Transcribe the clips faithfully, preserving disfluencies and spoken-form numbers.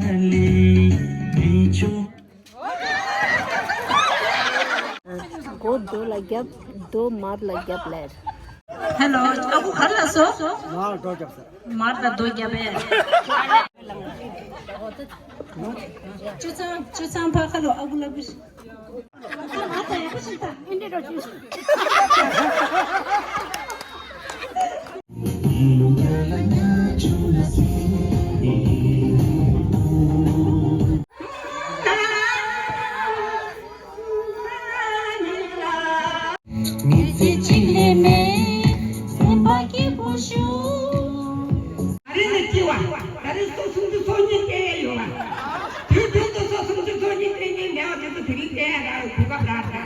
མགོ་རྡོ་ལ་རྒྱབ། རྡོ་མར་ལ་རྒྱབ་ལེར། ཧེ་ལོ། ཨ་ཁུ་ག་རེ་ལབ་སོང་། མར་རྡོ་རྒྱབ་ཟེར། མར་དང་རྡོ་རྒྱབ་པས། ཅུ་ཚང་ཅུ་ཚང་ཕ་ཁ་ལོ། ཨ་ཁུ་ལབ་པ་ཞིག་མི་ཚེ་གཅིག་ལས་མེད་སེམས་པ་སྐྱིད་པོ་ཞུ། ད་རེས་ནས་སྐྱེ་བ། ད་རེས་སོ་སུམ་ཅུ་སོ་གཉིས་བསྟན་ཡ་ཡོད་པ། དུས་རྒྱུན་དུ་སོ་སུམ་ཅུ་སོ་གཉིས་བསྟན་མཁན་མེད་པ་དེ་ཚོ་དེ་རིང་བསྟན་ཡ་རག་གོ་སྐབས་རག་རག་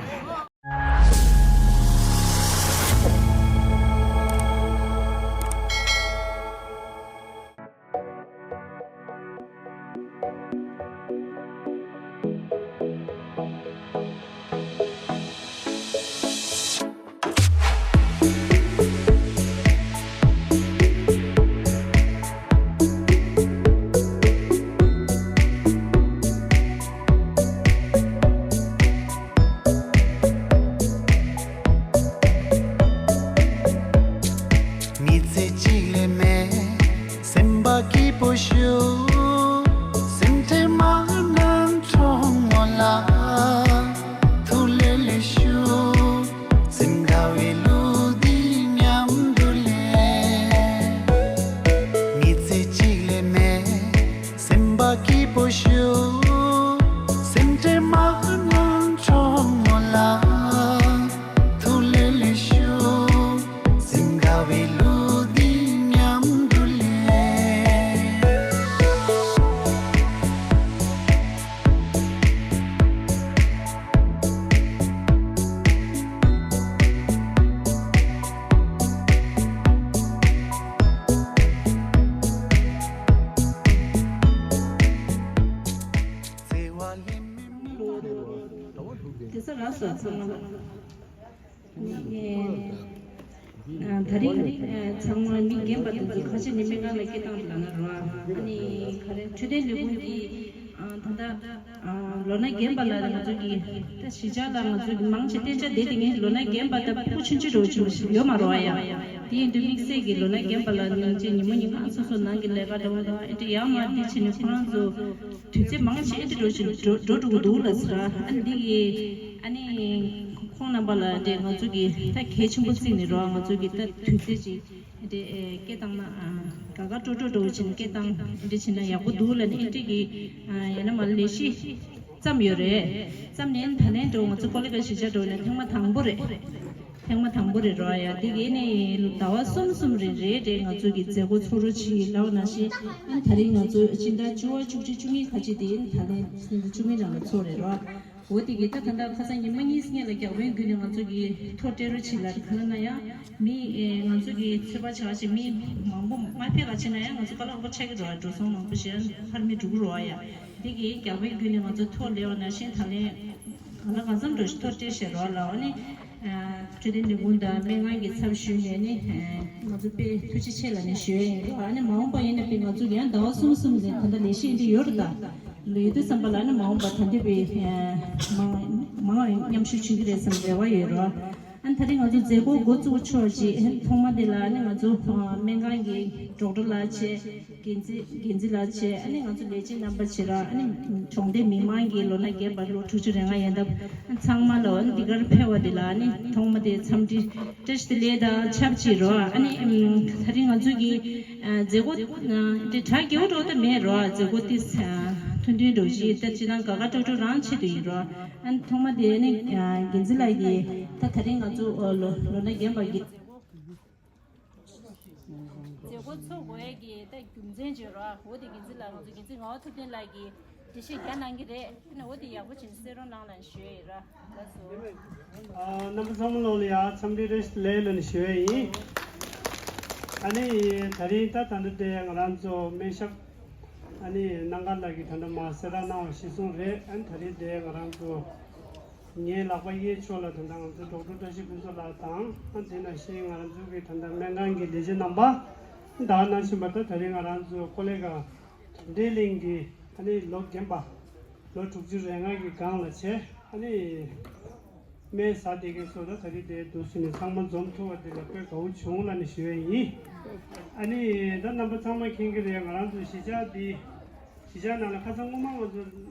མི་ཚེ་གཅིག་ལས་མེད། སེམས་པ་སྐྱིད་པོ་ཞུ། སེམས་ཁྲལ་མ་གནང་གྲོགས་མོ་ལ། ཐུགས་ལས་ལས་ཞུ། སེམས་དགའ་བའི་ལུས་འདི་མཉམ་དུ་ལེན། མི་ཚེ་གཅིག་ལས་མེད། སེམས་པ་སྐྱིད་པོ་ཞུ། སེམས་ཁྲལ་མ་གནང་གྲོགས་མོ་ལ། ཐུགས་ལས་ལས་ཞུ། སེམས་དགའ་བའི་ལུས་འདི་མཉམ་དུ་ལེན། བརྩེ་བ་ལྷད་མེད་མ་ལུས། དེ་ཚོ་རག་སོང་ཚང་མ་ལ། ཨ། ད་རིང་ཨ་ཚང་མ་མི་རྒན་པ་དེ་ཚོ་ཁ་ཤས་ནི་སྨན་ཁང་ལ་སྐད་བཏང་ལབ་ན་རོ། ཨ་ནི་ག་རེ་འཕྲོད་བསྟེན་ལས་ཁུངས་ཀྱིས་ཨ་ད་ལྟ་ཨ་ལོ་ན་རྒན་པ་ལ་ང་ཚོ་གི་ད་གཞིས་ཆགས་ལ་ང་ཚོ་གི་མང་ཆེ་གཏན་འཇགས་བསྡད་དེ་ངས་ལོ་ན་རྒན་པ་ད་ཕྲུ་གུ་ཆུང་ཆུང་འདྲ་བོ་ཅིག་ཡོད་མ་རེད་པ་ཡ། དེ་ཡིན་དུས་དམིགས་བསལ་གྱི་ལོ་ན་རྒན་པ་ལ་ནང་ཆེ་ཉིན་མོ་ཉིན་གང་སོ་སོ་ནང་གི་ལས་ཀ་འདྲ་བོ་དང་ཨེ་འདྲ་ཡག་མ་འདི་བྱས་ནས་ཁོ་རང་ཚོ་དུས་ཚོད་མང་ཆེ་ཨེ་འདྲ་འགྲོ་བཞིན་འགྲོ་འགྲོ་འགྲོ་གི་འདུག་ལབ་ཟེར། ཨ་ནི་འདི་གི་ཨ་ནི་ཁོང་རྣམ་པ་ལ་འདི་ང་ཚོ་གི་ད་གལ་ཆེན་པོ་བརྩིས་ནས་རོགས། ང་ཚོ་གི་ད་དུས་ཚོད་ཅིག་འདི་ཨེ་སྐད་བཏང་ན་ཨ་དགའ་དགའ་སྤྲོ་སྤྲོ་འགྲོ་བཞིན་སྐད་བཏང་འདི་བྱས་ན་ཡག་པོ་འདུག་ལབ་ནས་ཨེ་འདྲ་གི་ཨ་ཡིན་ན་མ་ལས་གཞི་བརྩམས་ཡོད་རེད། བརྩམས་ནས་ད་ལན་འགྲོ་ང་ཚོ་ཀོ་ལི་ག་གཞིས་ཆགས་འགྲོ་ནས་ཐེངས་མ་དང་པོ་རེད། ཐེངས་མ་དང་པོ་རེད་རོ་ཡ། འདི་གི་ནི་ཟླ་བ་གསུམ་གསུམ་རེ་རེ་རེ་ང་ཚོ་གི་མཛད་སྒོ་ཚོགས་རོགས་བྱེད་ལབ་ནང་བཞིན་ཨ་ད་རིང་ང་ཚོ་སྤྱི་ཟླ་བཅུ་པ་བཅུ་གཅིག་བཅུ་གཉིས་ཁ་ཅིག་དེ་ད་ལན་ཚོགས་འདུ་བཅུ་གཉིས་ནང་ལ་ཚོགས་རེད་རོ། འོ་དེ་གི་ད་ད་ལྟ་ཁ་སང་ཉི་མ་གཉིས་སྔོན་ལ་རྒྱ་བལ་ཁུལ་ནས་ང་ཚོ་གི་ཐོ་སྤྲད་རོགས་བྱེད་ལབ་ག་ལབ་ན་ཡང་མི་ཨེ་ང་ཚོ་གི་ཚོད་དཔག་བྱ་བྱེད་མི་མང་པོ་མ་ཕེབས་ག་བྱེད་ན་ཡང་ང་ཚོ་དཀའ་ལས་ཁག་པོ་ཆགས་ཀྱི་རོ། འགྲོ་སོང་མང་པོ་ཞིག་ཕར་མི་འགྲོ་གི་རོ་ཡ། དེ་གི་རྒྱ་བལ་ཁུལ་ནས་ང་ཚོ་ཐོ་ལེན་པ་ནང་བཞིན་ད་ལན། གང་ལ་གང་འཚམ་འགྲོ་ཞིག་ཐོ་སྤྲད་ཤེས་རོགས་ལ། འོ་ནི། འཕྲོད་བསྟེན་ལས་ཁུངས་དང་སྨན་ཁང་གི་ཚབ་ཞུས་ནས་ནི། ང་ཚོ་དཔེ་ཐུགས་རྗེ་ཆེ་ལབ་ནས་ཞུ་ཡ་ཡིན་རོགས། ཨ་ནི་མ་འོངས་པ་ཡིན་ན་དཔེ་ང་ཚོ་ཡང་ཟླ་བ་གསུམ་གསུམ་ནས་ད་ལྟ་ལས་གཞི་འདི་ཡོད་རེད་ད། ལོ་ཡོད་དུས་བསམ་པ་ལ་ནི་མ་འོངས་པ་ད་འདི་དཔེ་མང་མང་མཉམ་ཞུགས་བྱེད་ཀྱི་རེད་བསམ་རེ་བ་ཡོད་རོགས། ཨ་ནི་ད་རེས་ང་ཚོ་མཛད་སྒོ་འགོ་བཙུགས་ཆོག་ཅིག་ཐོག་མ་དེ་ལ་ནི་ང་ཚོ་སྨན་ཁང་གི་ཌོག་ཊར་ལགས་བྱས། འགན་འཛིན་འགན་འཛིན་ལགས་བྱས། ཨ་ནི་ང་ཚོ་ལས་བྱེད་རྣམ་པ་བྱེད་ར། ཨ་ནི་གྲོང་སྡེ་མི་མང་གི་ལོ་ན་རྒན་པ་ལོ་དྲུག་ཅུ་རེ་ལྔ་ཡན་འདབ་ཚང་མ་ལ་འདི་གར་ཕེབས་པ་དེ་ལ་ཨ་ནི་ཐོག་མ་དེ་འཚམས་འདྲི་བཀྲ་ཤིས་བདེ་ལེགས་དང་ཆབས་ཅིག་རོགས། ཨ་ནི་ད་རིང་ང་ཚོ་གི་མཛད་སྒོ་དེ་གྲ་རྒྱས་པོ་འགྲོ་ད་མེད་རོགས། མཛད་སྒོ་དེ་ཐུང་ཐུང་འགྲོ་བཞིན་ད་ཅི་དང་དགའ་དགའ་སྤྲོ་སྤྲོ་རང་ཆེད་དུ་ཡིན་རོགས། ཨ་ནི་ཐོག་མ་དེ་ཨ་ནི་འགན་འཛིན་ལགས་ཀྱིས་ད་ད་རིང་ང་ཚོ་ལོ་ལོ་ན་རྒན་པ་གི་མཛད་སྒོ་ཚོགས་དགོས་ཡས་ཀྱི་ད་རྒྱུ་མཚན་བརྗོད་རོགས། འོ་དེ་འགན་འཛིན་ལགས། ང་ཚོ་འགན་འཛིན་ངག་དབང་ཐུབ་བསྟན་ལགས་ཀྱིས་འགྲེལ་བཤད་རྒྱག་གནང་གི་རེད། ཨ་ནི་འོ་དེ་ཡག་པོ་བྱས་ནས་གསན་རོགས་གནང་ལབ་ཞུ་ཡས་ཡིན་ར། ལགས་སོ། ཨ། རྣམ་པ་ཚང་མ་ལོག་ལ་ཡ་འཚམས་འདྲི་བཀྲ་ཤིས་བདེ་ལེགས་ལབ་ནས་ཞུ་ཡས་ཡིན། ཨ་ནི་ད་རིང་ད་ད་ལྟ་དེ་ང་རང་ཚོ་སྨན་ཞབས་ཨ་ནི་སྣ་མཁར་ལགས་ཀྱིས་ད་ལྟ་མར་གསལ་བསྒྲགས་གནང་བ་གཞིར་བཟུང་རེད། ཨ་ནི་ད་རིང་དེ་ང་རང་ཚོ་ངའི་ལག་པ་གཡས་ཕྱོགས་ལ་ད་ལྟ་ང་ཚོའི་ཌོག་ཊར་བཀྲ་ཤིས་ཕུན་ཚོགས་ལགས་དང་། ཨ་དེ་ནང་བཞིན་ང་རང་ཚོའི་གི་ད་ལྟ་སྨན་ཁང་གི་ལས་བྱེད་རྣམ་པ། ད་ག་ནང་བཞིན་པ་ད་ད་རིང་ང་རང་ཚོ་ཀོ་ལི་གྷལ་གྲོང་སྡེ་གླིང་གི་ ཨ་ནི་ལོ་རྒན་པ་ལོ་དྲུག་ཅུ་རེ་ལྔ་གི་སྒང་ལ་བྱས། ཨ་ནི་སྨན་ཟ་བསྡད་མཁན་ཚོ་ད་ད་རེས་དེ་འདུག་ཟེར་ནས་ཚང་མ་འཛོམས་ཐུབ་པ་དེ་ལ་དཔེ་དགའ་བོ་བྱུང་ལབ་ནས་ཞུ་ཡས་ཡིན། ཨ་ནི་ད་རྣམ་པ་ཚང་མ་མཁྱེན་གྱི་རེད། ང་རང་ཚོ་གཞིས་ཆགས་འདི་གཞིས་ཆགས་ནང་ལ་ཁ་སང་སྔོན་མ་ང་ཚོ་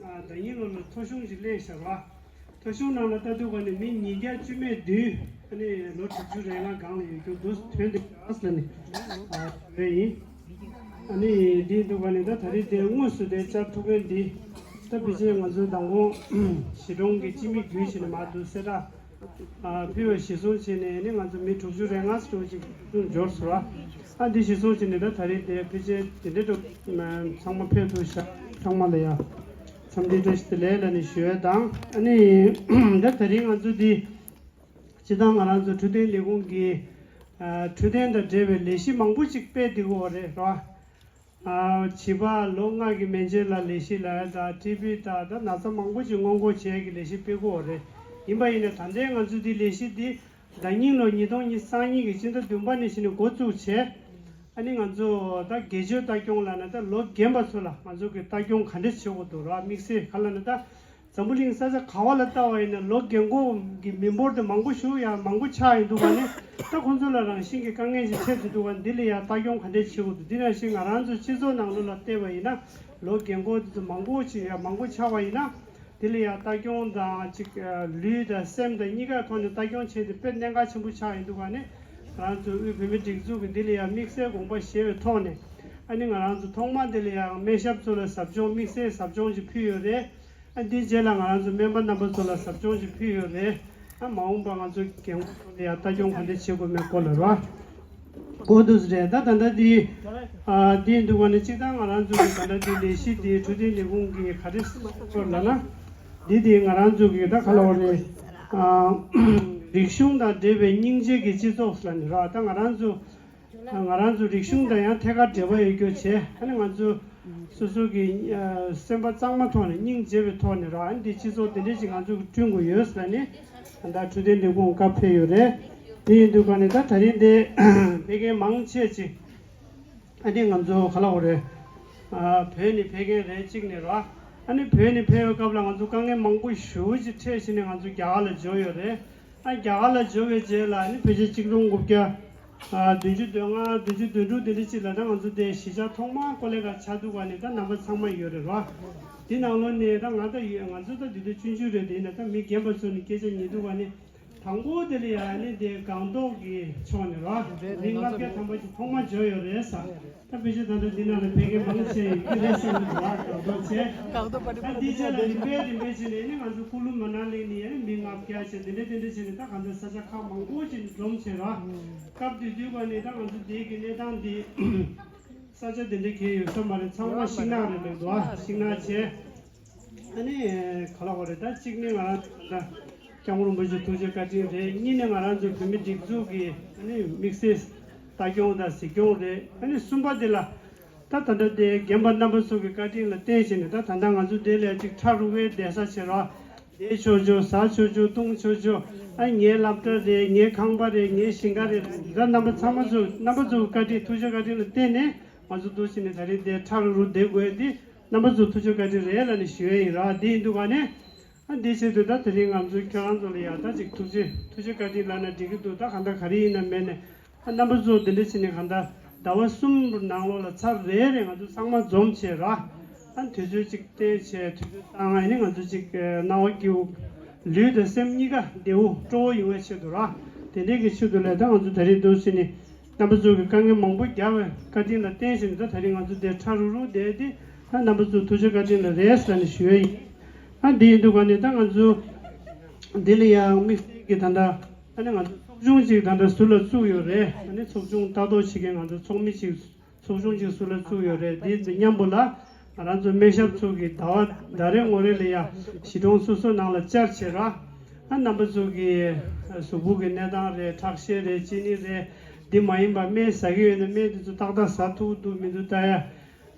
ཟླ་ཉིན་ལོ་ལ་ཐོ་གཞུང་ཞིག་གླས་བཞག་པ། ཐོ་གཞུང་ནང་ལ་ལྟ་དུས་ག་ནས་མི་ཉིས་བརྒྱ་བཅུ་མེད་བདུན། ཨ་ནི་ལོ་དྲུག་ཅུ་རེ་ལྔ་སྒང་ལ་ཡོད་རྒྱུ་འདུག་ཐོན་འདུག་ཨ་ཟེར་ནས་ཞུ་ཡས་ཡིན། ཨ་ནི་འདི་འདུག་ག་ནས་ད་ད་རེས་དེ་དངོས་སུ་དེ་བཅར་ཐུབ་མཁན་འདི་ད་ཕལ་ཆེར་ང་ཚོའི་མདང་དགོང་གཞིས་གྲོང་གི་སྤྱི་མི་བརྒྱུད་བྱས་ནས་མར་འདུག་གསལ་བསྒྲགས་ཕུལ་བ་གཞིར་བཟུང་བྱས་ནས་ནི་ང་ཚོ་མི་དྲུག་ཅུ་རེ་ལྔ་ཙམ་ཅིག་འབྱོར་སོང་ར། ཨ་འདི་གཞིར་བཟུང་བྱས་ནས་ད་ད་རེས་དེ་ཕལ་ཆེར་དེ་འདྲའི་འགྲོ་ཚང་མ་ཕེབས་ཐུབ་ཤག་ཚང་མ་ལ་ཡ་འཚམས་འདྲི་བཀྲ་ཤིས་བདེ་ལེགས་ལབ་ནས་ཞུ་ཡས་དང་། ཨ་ནི་ད་ད་རིང་ང་ཚོ་འདི་སྤྱི་བཏང་ང་རང་ཚོ་འཕྲོད་བསྟེན་ལས་ཁུངས་ཀྱི་ཨ་འཕྲོད་བསྟེན་དང་འབྲེལ་བའི་ལས་གཞི་མང་པོ་ཅིག་སྤེལ་བསྡད་ཀྱི་ཡོད་རེད་ར། ཨ་བྱིས་པ་ལོ་ལྔ་གི་མན་ཆད་ལ་ལས་གཞི་ལབ་ཡ་དང་ཊི་བི་དང་ད་ན་ཚ་མང་པོ་ཅིག་སྔོན་འགོག་བྱེད་ཡ་གི་ལས་གཞི་སྤེལ་གྱི་ཡོད་རེད། ཡིན་པ་ཡིན་ན་ད་ལྟའི་ང་ཚོ་འདི་ལས་གཞི་འདི་ཟླ་ཉིན་ལོ་ཉིས་སྟོང་ཉི་ཤུ་རྩ་གཉིས་ཀྱི་ཕྱི་ཟླ་བདུན་པ་ནས་བྱས་ནས་འགོ་བཙུགས་བྱས། ཨ་ནི་ང་ཚོ་ད་སྒེར་གཅོད་ལྟ་སྐྱོང་ལབ་ན་ད་ལོ་རྒན་པ་ཚོ་ལ་ང་ཚོ་གི་ལྟ་སྐྱོང་ག་འདྲས་བྱེད་དགོས་འདུག་ར། དམིགས་བསལ་ག་ལབ་ན་ད་འཛམ་བུ་གླིང་ས་ཆ་ག་བ་ལ་ལྟ་བ་ཡིན་ན་ལོ་རྒན་གོག་གི་མི་འབོར་དེ་མང་པོ་ཞིག་ཡང་མང་པོ་ཆགས་ཡོང་དུས་ག་ནས་ད་ཁོང་ཚོ་ལ་རང་བཞིན་གྱི་དཀའ་ངལ་ཞིག་འཕྲད་བསྡད་འདུག་ག་འདི་ལ་ཡང་ལྟ་སྐྱོང་ག་འདྲས་བྱེད་དགོས་འདུག་འདི་ནང་བཞིན་ང་རང་ཚོ་སྤྱི་ཚོགས་ནང་ལོགས་ལ་བལྟས་པ་ཡིན་ན་ལོ་རྒན་གོག་དེ་ཚོ་མང་པོ་ཞིག་ཡང་མང་པོ་ཆགས་པ་ཡིན་ན། དེ་ལ་ཡང་ལྟ་སྐྱོང་དང་ཅིག་ལུས་དང་སེམས་དང་གཉིས་ཀའི་ཐོག་ནས་ལྟ་སྐྱོང་བྱས་ཏེ་དཔེ་གནད་འགག་ཆེན་པོ་ཆགས་ཡོང་དུས་ག་ནས་ང་རང་ཚོ་དབུས་བོད་མིའི་སྒྲིག་འཛུགས་ཀྱི་འདི་ལ་ཡང་དམིགས་བསལ་དགོངས་པ་བཞེས་པའི་ཐོག་ནས་ཨ་ནི་ང་རང་ཚོ་ཐོག་མ་འདི་ལ་ཡང་སྨན་ཞབས་ཚོ་ལ་ཟབ་སྦྱོང་དམིགས་བསལ་ཟབ་སྦྱོང་ཞིག་ཕུལ་ཡོད་རེད། ཨ་འདིའི་རྗེས་ལ་ང་རང་ཚོ་སྨན་པ་རྣམ་པ་ཚོ་ལ་ཟབ་སྦྱོང་ཞིག་ཕུལ་ཡོད་རེད། ཨ་མ་འོངས་པ་ང་ཚོ་རྒན་གོག་ཚོ་ལ་ཡང་ལྟ་སྐྱོང་ག་འདྲ་བྱེད་དགོས་མེད་སྐོར་ལ་རོ། གོ་འདུག་ཟེར་རེད། ད་ད་ལྟ་འདི་ཨ་འདི་འདུག་ག་ནས་གཅིག་ད་ང་རང་ཚོ་གི་ད་ལྟ་འདི་ལས་གཞི་འདི་འཕྲོད་བསྟེན་ལས་ཁུངས་ཀྱི་ག་རེ་སྐོར་ལ་ན། འདི་འདི་ང་རང་ཚོ་གི་ད་ག་ལ་བ་རེད། ཨ་རིག་གཞུང་དང་འབྲེལ་བའི་སྙིང་རྗེ་གི་སྤྱི་ཚོགས་ལ་ནི་ར། ད་ང་རང་ཚོ་ང་རང་ཚོ་རིག་གཞུང་དང་ཡང་ཐད་ཀར་འབྲེལ་བ་ཡོད་རྒྱུ་བྱས། ཨ་ནི་ང་ཚོ་སོ་སོ་གི་ཨ་སེམས་པ་གཙང་མ་ཐོག་ནས་སྙིང་རྗེ་བའི་ཐོག་ནས་ར། ཨ་ནི་འདི་སྤྱི་ཚོགས་འདི་འདྲས་ཅིག་ང་ཚོ་གི་བསྐྲུན་དགོས་ཡོད་ཟེར་ནས་ད་ལྟ་འཕྲོད་བསྟེན་ལས་ཁུངས་སྐབས་ཕེབས་ཡོད་རེད། དེ་ཡིན་དུས་ག་ནས་ད་ད་རིང་འདི་ཕེབས་མཁན་མང་ཆེ་ཅིག་ཨ་ནི་ང་ཚོ་ག་ལ་འོ་རེད། ཨ་བོད་ནས་ཕེབས་མཁན་རེད་གཅིག་ནས་ར། ཨ་ནི་བོད་ནས་ཕེབས་པའི་སྐབས་ལ་ང་ཚོ་དཀའ་ངལ་མང་པོ་ཞེ་པོ་ཅིག་འཕྲད་བྱས་ནས་ང་ཚོ་རྒྱ་གར་ལ་འབྱོར་ཡོད་རེད། ཨ་རྒྱ་གར་ལ་འབྱོར་བའི་རྗེས་ལ་ཨ་ནི་ཕལ་ཆེར་གཅིག་སྟོང་དགུ་བརྒྱ་ཨ་བདུན་ཅུ་དོན་ལྔ་བདུན་ཅུ་དོན་དྲུག་དེ་འདྲ་ཅིག་ལ་ད་ང་ཚོ་དེ་གཞིས་ཆགས་ཐོག་མར་ཀོ་ལི་གྷལ་ཆགས་དུས་ག་ནས་ད་རྣམ་པ་ཚང་མ་ཡོད་རེད་ར། དེ་ནང་ལོགས་ནས་ད་ང་ད་ཡོད། ང་ཚོ་ད་དུས་ཚོད་ཆུང་ཆུང་རེད། དེ་ཡིན་ན་ད་མི་རྒན་པ་ཚོ་ནས་སྐད་ཆ་ཉན་དུས་ག་ནས། དང་པོ་དེ་ལ་ཡང་ནི་དེ་སྒང་ཏོག་གི་ཕྱོགས་ནས་ར། མི་ལྔ་བརྒྱ་ཐམ་པ་ཅིག་ཐོག་མ་འབྱོར་ཡོད་རེད་ཟེར། ད་ཕལ་ཆེར་ད་ལྟ་འདི་ནང་ལ་ཕལ་སྐད་མང་ཆེ་ཡོད་ཀྱི་རེད་བསམ་གྱི་འདུག་ར། སྒང་ཏོག་བྱས། ད་འདི་རྗེས་ལ་རིམ་པས་རིམ་པས་བྱས་ནས་ནི་ང་ཚོ་ཀུ་ལུ་མ་ན་ལི་ནས་ཡང་ནི་མི་ལྔ་བརྒྱ་བྱས། དེ་འདྲ་དེ་འདྲ་བྱས་ནས་ད་གང་ལྟར་ས་ཆ་ཁག་མང་པོ་ཅིག་ནས་འཛོམས་བྱས་ར། སྐབས་དེ་དུས་ག་ནས་ད་ང་ཚོ་འདི་གི་གནས་སྟངས་འདི་ས་ཆ་དེ་འདྲ་གས་ཡོད་ས་མ་རེད། ཚང་མ་ཤིང་ནགས་རེད་འདུག་ར། ཤིང་ནགས་བྱས། ཨ་ནི་ག་ལ་བ་རེད། ད་གཅིག་ནི་ང་རང་ད་སྐྱབས་མགོན་རིན་པོ་ཆེ་ཐུགས་རྗེ་བཀའ་དྲིན་རེད། གཉིས་ནི་ང་རང་ཚོ་བོད་མི་སྒྲིག་འཛུགས་ཀྱི་ཨ་ནི་དམིགས་བསལ་ལྟ་སྐྱོང་དང་གཟིགས་སྐྱོང་རེད། ཨ་ནི་གསུམ་པ་དེ་ལ་ད་ད་ལྟ་དེ་རྒན་པ་རྣམ་པ་ཚོ་གི་བཀའ་དྲིན་ལ་བརྟེན་བྱས་ནས་ད་ད་ལྟ་ང་ཚོ་དེ་ལ་ཅིག་ཕྲ་རུ་བའི་བསྡད་ས་བྱེད་རོགས། བསྡད་ཆོག་ཆོག་ཟ་ཆོག་ཆོག་འཐུང་ཆོག་ཆོག་ཨ་ངའི་སློབ་གྲྭ་རེད། ངའི་ཁང་པ་རེད། ངའི་ཞིང་ཁ་རེད། ད་རྣམ་པ་ཚང་མ་ཚོ་རྣམ་པ་ཚོ་གི་བཀའ་དྲིན་ཐུགས་རྗེ་བཀའ་དྲིན་ལ་བརྟེན་ནས་ང་ཚོ་འདུག་བྱས་ནས་ད་རེས་དེ་ཕྲ་རུ་རུ་བསྡད་དགོས་དེ། རྣམ་པ་ཚོ་ཐུགས་རྗེ་བཀའ་དྲིན་རེད་ལབ་ནས་ཞུ་ཡས་ཡིན་ར། དེ་ཡིན་དུས་ག་ནས་ཨ་འདི་ཆེད་དུ་ད་དེ་རིང་ང་ཚོའི་ཁྱེད་རང་ཚོ་ལ་ཡང་ད་ཅིག་ཐུགས་རྗེ་ཐུགས་རྗེ་བཀའ་དྲིན་ལབ་ན་འགྲིག་གི་འདུག་ད་གང་ལྟར་ག་རེ་ཡིན་ན་མེད་ནས་ཨ་རྣམ་པ་ཚོ་དེ་འདྲ་བྱས་ནས་གང་ལྟར་ཟླ་བ་གསུམ་ནང་ལོགས་ལ་ཚར་རེ་རེ་ང་ཚོ་ཚང་མ་འཛོམས་བྱས་ར། ཨ་དུས་ཚོད་ཅིག་བཏོན་བྱས་དུས་ཚོད་བཏང་ཨ་ནི་ང་ཚོ་ཅིག་སྣང་བ་སྐྱིད་པོ་ལུས་དང་སེམས་གཉིས་ཀ་བདེ་པོ་སྤྲོ་བོ་ཡོང་བའི་ཆེད་དུ་ར། དེ་འདྲའི་གི་ཆེད་དུ་ལས་ད་ང་ཚོ་ད་རེས་འདུག་བྱས་ནས། རྣམ་པ་ཚོ་གི་དཀའ་ངལ་མང་པོ་རྒྱག་པའི་བཀའ་དྲིན་ལ་བརྟེན་བྱས་ནས་ད་ད་རིང་ང་ཚོ་འདིར་ཕྲ་རུ་རུ་བསྡད་དེ་ད་རྣམ་པ་ཚོ་ཐུགས་རྗེ་བཀའ་དྲིན་ལ་རེད་ཟེར་ནས་ཞུ་ཡས་ཡིན། ཨ་འདི་ཡིན་དུས་ག་ནས་ད་ང་ཚོ་འདི་ལ་ཡང་དམིགས་བསལ་གྱི་ད་ལྟ་ཨ་ནི་ང་ཚོ་ཚོགས་ཆུང་ཅིག་ད་ལྟ་ཟུར་ལ་བཙུགས་ཡོད་རེད། ཨ་ནི་ཚོགས་ཆུང་ལྟ་རྟོག་བྱེད་མཁན་ང་ཚོ་ཚོགས་མི་ཅིག་ཚོགས་ཆུང་ཅིག་ཟུར་ལ་བཙུགས་ཡོད་རེད། འདི་འདི་མཉམ་པོ་ལ་ང་རང་ཚོ་སྨན་ཞབས་ཚོ་གི་ཟླ་བ་ཟླ་རེ་ངོ་རེ་ལ་ཡང་གཞིས་གྲོང་སོ་སོ་ནང་ལ་བཅར་བྱས་ར། ཨ་རྣམ་པ་ཚོ་གི་གཟུགས་པོ་གི་གནས་སྟངས་རེད། ཁྲག་ཤེད་རེད། གཅིན་སྙི་རེད། འདི་མ་ཡིན་པ་སྨན་ཟ་གི་ཡོད་ན་སྨན་དེ་ཚོ་ཏག་ཏག་ཟ་ཐུབ་འདུག་མི་འདུག་ལྟ་ཡ།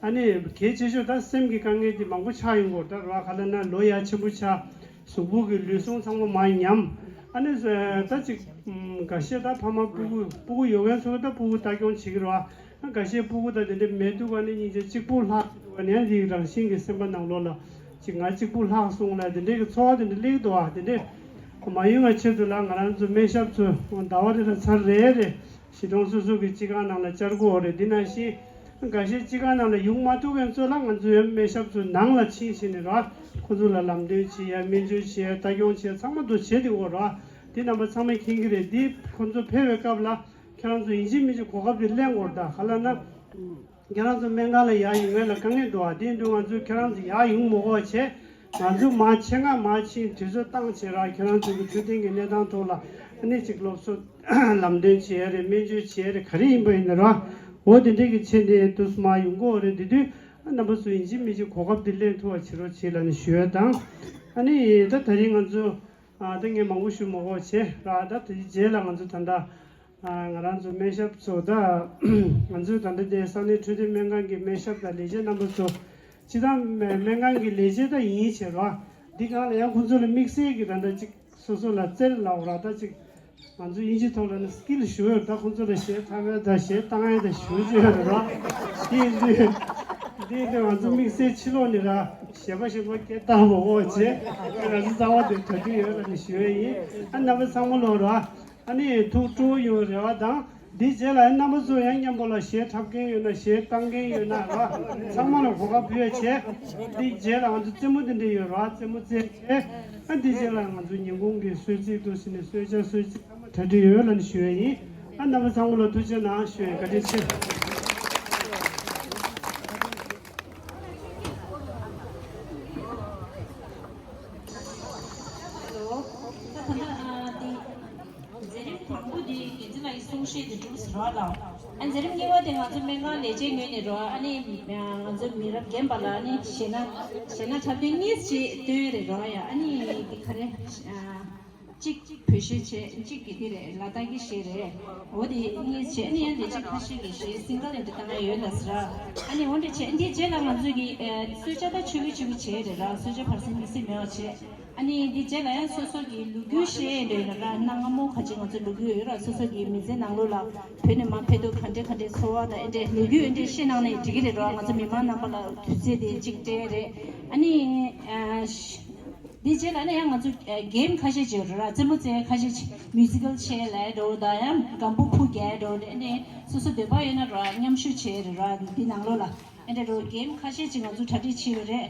ཨ་ནི་གལ་ཆེ་ཤོས་ད་སེམས་ཀྱི་དཀའ་ངལ་དེ་མང་པོ་ཆགས་ཡོང་གི་ཡོད་རེད་ད་ར། ག་ལབ་ན་ལོ་ཡ་ཆེན་པོ་ཆགས། གཟུགས་པོ་གི་ལུས་ཟུངས་ཚང་མ་མར་ཉམས། ཨ་ནི་ད་ཅིག་འགའ་ཤས་ད་ཕ་མ་སྤུ་གུ་སྤུ་གུ་ཡོད་མཁན་ཚོ་ད་སྤུ་གུ་ལྟ་སྐྱོང་བྱེད་ཀྱི་རེད་བ། ཁ་ཤས་སྤུ་གུ་དང་དེ་འདྲ་མེད་དུས་ག་ནས་སྙིང་རྗེ་གཅིག་པུ་ལྷག་དུས་ག་ནས་ཡང་འདིའི་རང་བཞིན་གྱི་སེམས་པ་ནང་ལོགས་ལ་ཅིག་ང་གཅིག་པུ་ལྷག་སོང་ལ་དེ་འདྲའི་གི་ཚོར་བ་དེ་འདྲ་སླེབས་འདུག་ཨ། དེ་འདྲས་མ་ཡོང་བའི་ཆེད་དུ་ལ་ང་རང་ཚོ་སྨན་ཞབས་ཚོ་ཟླ་བ་རེ་ལ་ཚར་རེ་རེ་གཞིས་གྲོང་སོ་སོ་གི་སྤྱི་ཁང་ནང་ལ་བཅར་དགོས་རེད། འདི་ནང་བཞིན་འགའ་ཤས་སྤྱི་ཁང་ནང་ལ་ཡོང་མ་ཐུབ་མཁན་ཚོ་ལ་ང་ཚོའི་སྨན་ཞབས་ཚོ་ནང་ལ་ཕྱིན་བྱས་ནས་ར་ཁོ་ཚོ་ལ་ལམ་སྟོན་བྱེད་ཡ་སྨན་བཅོས་བྱེད་ཡ་ལྟ་སྐྱོང་བྱེད་ཡ་ཚང་མ་དུ་བྱེད་དེ་འོ་ར། འདི་རྣམ་པ་ཚང་མས་མཁྱེན་གྱི་རེད། འདི་ཁོ་ཚོ་ཕེབས་པའི་སྐབས་ལ་ཁྱེད་རང་ཚོ་ཡིན་གཅིག་མིན་གཅིག་གོ་སྐབས་འདི་ལེན་དགོས་རེད། ད་ག་ལ་ན། ཁྱེད་རང་ཚོ་སྨན་ཁང་ལ་ཡར་ཡོང་མཁན་ལ་དཀའ་ངལ་འདུག་ཨ། དེ་འདུག་ང་ཚོས་ཁྱེད་རང་ཚོ་ཡར་ཡོང་མི་དགོས་བྱས། ང་ཚོ་མར་ཆེད་མངགས་མར་ཕྱིན་དུས་ཚོད་བཏང་བྱས་ར་ཁྱེད་རང་ཚོ་གི་འཕྲོད་བསྟེན་གྱི་གནས་སྟངས་ཐོག་ལ་ཨ་ནི་ཅིག་སློབ་གསོ་ལམ་སྟོན་བྱེད་ཡ་རེད། སྨན་བཅོས་བྱེད་ཡ་རེད། ག་རེ་ཡིན་པ་ཡིན་ན་ར་འོ་དེ་འདྲས་ཀྱི་ཆེད་དེ་དུས་མར་ཡོང་གི་ཡོད་རེད། དེ་དུས་རྣམ་པ་ཚོ་ཡིན་གཅིག་མིན་གཅིག་གོ་སྐབས་འདི་ལེན་ཐུབ་པ་བྱེད་རོགས་བྱེད་ལབ་ནས་ཞུ་ཡ་དང་། ཨ་ནི་ད་ད་རིང་ང་ཚོ་ཨ་ད་ངས་མང་པོ་ཞུ་མི་དགོས་བྱས་ར། ད་དེ་རྗེས་ལ་ང་ཚོ་ད་ལྟ། ང་རང་ཚོ་སྨན་ཞབས་ཚོ་ད་ང་ཚོའི་ད་ལྟ་དེ་ས་གནས་འཕྲོད་བསྟེན་སྨན་ཁང་གི་སྨན་ཞབས་དང་ལས་བྱེད་རྣམ་པ་ཚོ་སྤྱི་བཏང་སྨན་ཁང་གི་ལས་བྱེད་ད་ཡིན་བྱས་ར། འདི་སྒང་ལ་ཡང་ཁོང་ཚོ་ལ་དམིགས་བསལ་གྱི་ད་ལྟ་ཅིག་སོ་སོ་ལ་བཙིར་ལབ་ར། ད་ཅིག་ང་ཚོ་དབྱིན་ཇི་ཐོག་ལ་ནི་སི་ཀིལ་ཞུ་ཡོད། ད་ཁོང་ཚོ་ལ་གཞས་འཁྲབ་ཡ་ད་གཞས་བཏང་ཡ་ད་ཞུ་ཅི་ཡོད་ར། དེ་ཡིན་དུས་དེ་ཡིན་དུས་ང་ཚོ་དམིགས་བསལ་ཕྱི་ལོགས་ནས་ར་གཞས་པ་གཞས་པ་སྐད་བཏང་མ་དགོས་བྱས་ང་ཚོ་རྩ་བ་དེ་གྲ་སྒྲིག་ཡོད་ལབ་ནས་ཞུ་ཡ་ཡིན། ཨ་རྣམ་པ་ཚང་མ་ལོ་ར། ཨ་ནི་ཐུགས་སྤྲོ་ཡོང་རེ་བ་དང་། འདིའི་རྗེས་ལ་ཨ་རྣམ་པ་ཚོ་ཡང་མཉམ་པོ་ལ་གཞས་འཁྲབ་མཁན་ཡོད་ན་གཞས་བཏང་མཁན་ཡོད་ན་ར་ཚང་མ་ལ་གོ་སྐབས་ཕུལ་ཡ་བྱས། འདིའི་རྗེས་ལ་ང་ཚོ་རྩེད་མོ་འདི་འདྲ་ཡོད་ར། རྩེད་མོ་རྩེ་བྱས། ཨ་འདིའི་རྗེས་ལ་ང་ཚོ་ཉིན་གུང་གི་གསོལ་ཚིགས་འདུག་ཟེར་ནས་གསོལ་ཇ་གསོལ་ཚིགས་ཚང་མ་གྲ་སྒྲིག་ཡོད་ལབ་ནས་ཞུ་ཡ་ཡིན། ཨ་རྣམ་པ་ཚང་མ་ལ་ཐུགས་རྗེ་གནང་ཞུ་ཡ་ཡིན། བཀའ་དྲིན་ཆེ། ད་ལྟ་ཨ་འདི། མཛད་རིམ་དང་པོ་དེ་འགན་འཛིན་ལགས་ཀྱི་གསུང་བཤད་དེ་གྲུབ་ཟིན་པ་ལ། ཨ་མཛད་རིམ་གཉིས་པ་དེ་ང་ཚོ་སྨན་ཁང་ལས་བྱེད་ངོས་ནས་རོ། ཨ་ནི་ང་ཚོ་མི་རབས་རྒན་པ་ལ་ཨ་ནི་གཞས་སྣ་གཞས་སྣ་འཁྲབ་སྟོན་གཉིས་ཅིག་སྟོན་རེད་རོ་ཡ། ཨ་ནི་དེ་ག་རེ་གཅིག་བོད་གཞས་བྱས། གཅིག་གི་དེ་རེད། ལ་དྭགས་ཀྱི་གཞས་རེད། འོ་དེ་གཉིས་བྱས། ཨ་ནི་ཡང་ལས་བྱེད་ཁ་ཤས་ཀྱི་གཞས་སིང་གལ་ཡང་དེ་བཏང་ཡ་ཡོད་ལ་ཟེར། ཨ་ནི་འོ་འདྲ་བྱས། འདིའི་རྗེས་ལ་ང་ཚོ་གི་གསོལ་ཇ་ད་ཆུ་བོའི་ཆུ་བོ་བྱས་རེད་ར། གསོལ་ཇ་བར་སེང་མི་སྲིད་མེད་པ་བྱས། ཨ་ནི་འདི་རྗེས་ལ་ཡང་སོ་སོ་གི་ལོ་རྒྱུས་བཤད་འདོད་ཡོད་ན་ར། གནའ་སྔ་མོ་ག་ཅིག་ང་ཚོ་ལོ་རྒྱུས་ཡོད་ར། སོ་སོ་གི་མི་ཚེ་ནང་ལོགས་ལ་བོད་ནས་མར་ཕེབས་དུས་ག་འདྲས་ག་འདྲས་ཚོར་བ་དང་ཨེ་འདྲས་ལོ་རྒྱུས་ཨེ་འདྲས་བཤད་གནང་ནས་འགྲིག་གི་རེད་ར། ང་ཚོ་མི་མང་རྣམ་པ་ལ་དུས་ཚོད་དེ་གཅིག་སྤྲད་རེད། ཨ་ནི་འདི་རྗེས་ལ་ནི་ཡང་ང་ཚོ་གེམ་ཁ་ཤས་ཅིག་ཡོད་ར། རྩེད་མོ་རྩེ་ཁ་ཤས་ཅིག་མིའུ་ཛི་ཀལ་ཅེར་ལབ་འགྲོ་དང་ཡང་སྒམ་པོ་ཕུ་རྒྱག་འགྲོ་རེད། ཨ་ནི་སོ་སོ་འདོད་པ་ཡོད་ན་ར་མཉམ་ཞུགས་བྱེད་རེད་ར། འདི་ནང་ལོགས་ལ་ཨེ་འདྲས་རོ་གེམ་ཁ་ཤས་ཅིག་ང་ཚོ་གྲ་སྒྲིག་བྱས་ཡོད་རེད།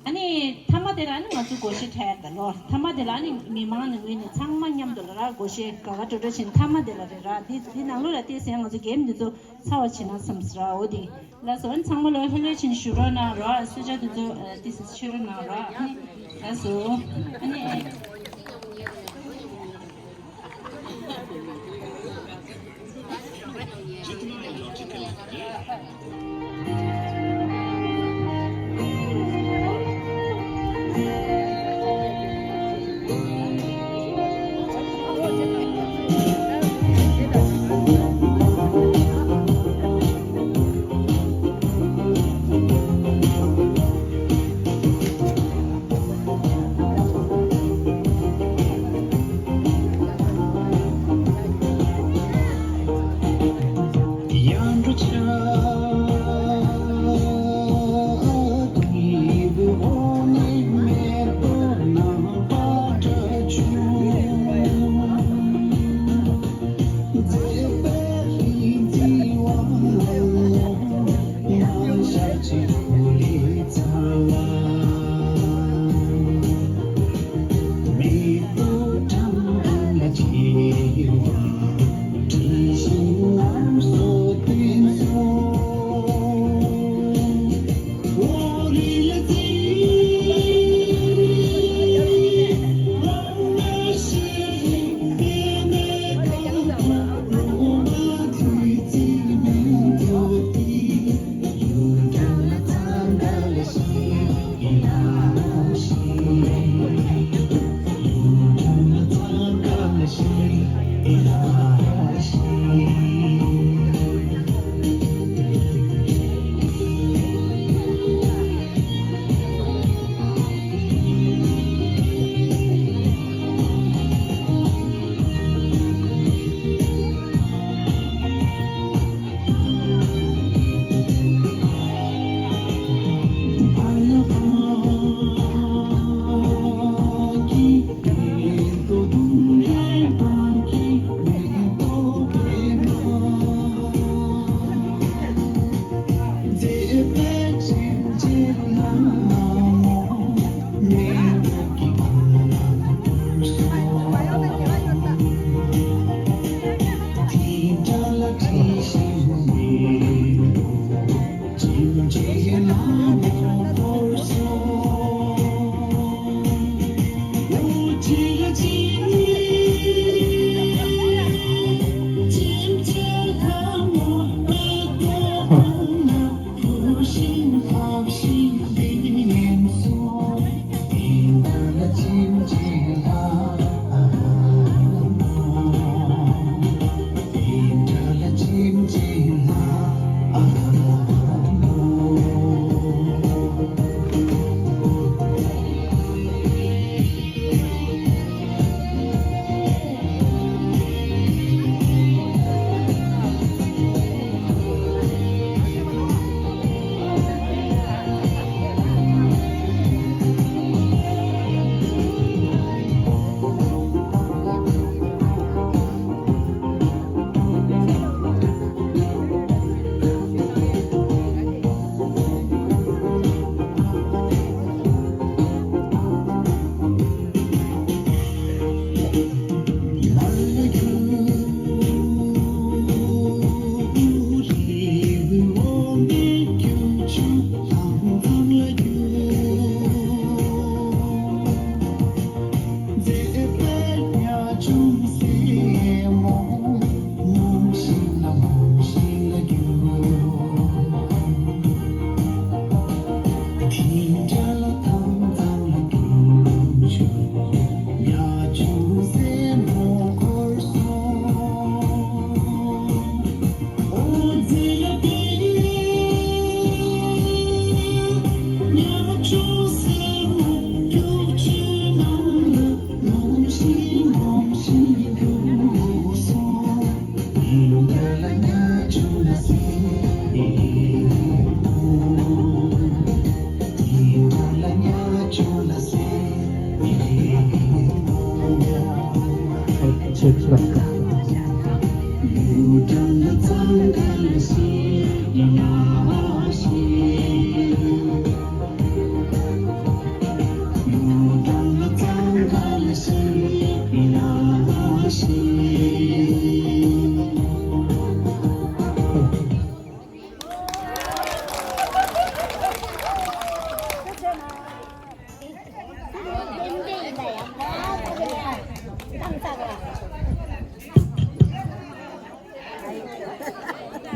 ཨ་ནི་མཐའ་མ་དེ་ལ་ཨ་ནི་ང་ཚོ་སྒོར་གཞས་འཁྲབ་ཡ་ད་ལོ། མཐའ་མ་དེ་ལ་ཨ་ནི་མི་མང་ནས་ངོས་ནས་ཚང་མ་མཉམ་དུ་ལ་ར་སྒོར་གཞས་དགའ་དགའ་སྤྲོ་སྤྲོ་བྱས། མཐའ་མ་དེ་ལ་རེད་ར། དེ་དེ་ནང་ལོགས་ལ་བལྟས་ཟིན་ང་ཚོ་གེམ་འདི་ཚོ་ཚར་བ་བྱེད་ན་བསམ་ཟེར་ར། འོ་དེ་ལགས་སོ། ཨ་ནི་ཚང་མ་ལོ་ལྷོད་ལྷོད་བྱས་ནས་བཞུགས་རོགས་གནང་ར། གསོལ་ཇ་དེ་ཚོ་ཏོག་ཙམ་མཆོད་རོགས་གནང་ར། ཨ་ནི་ལགས་སོ། ཨ་ནི།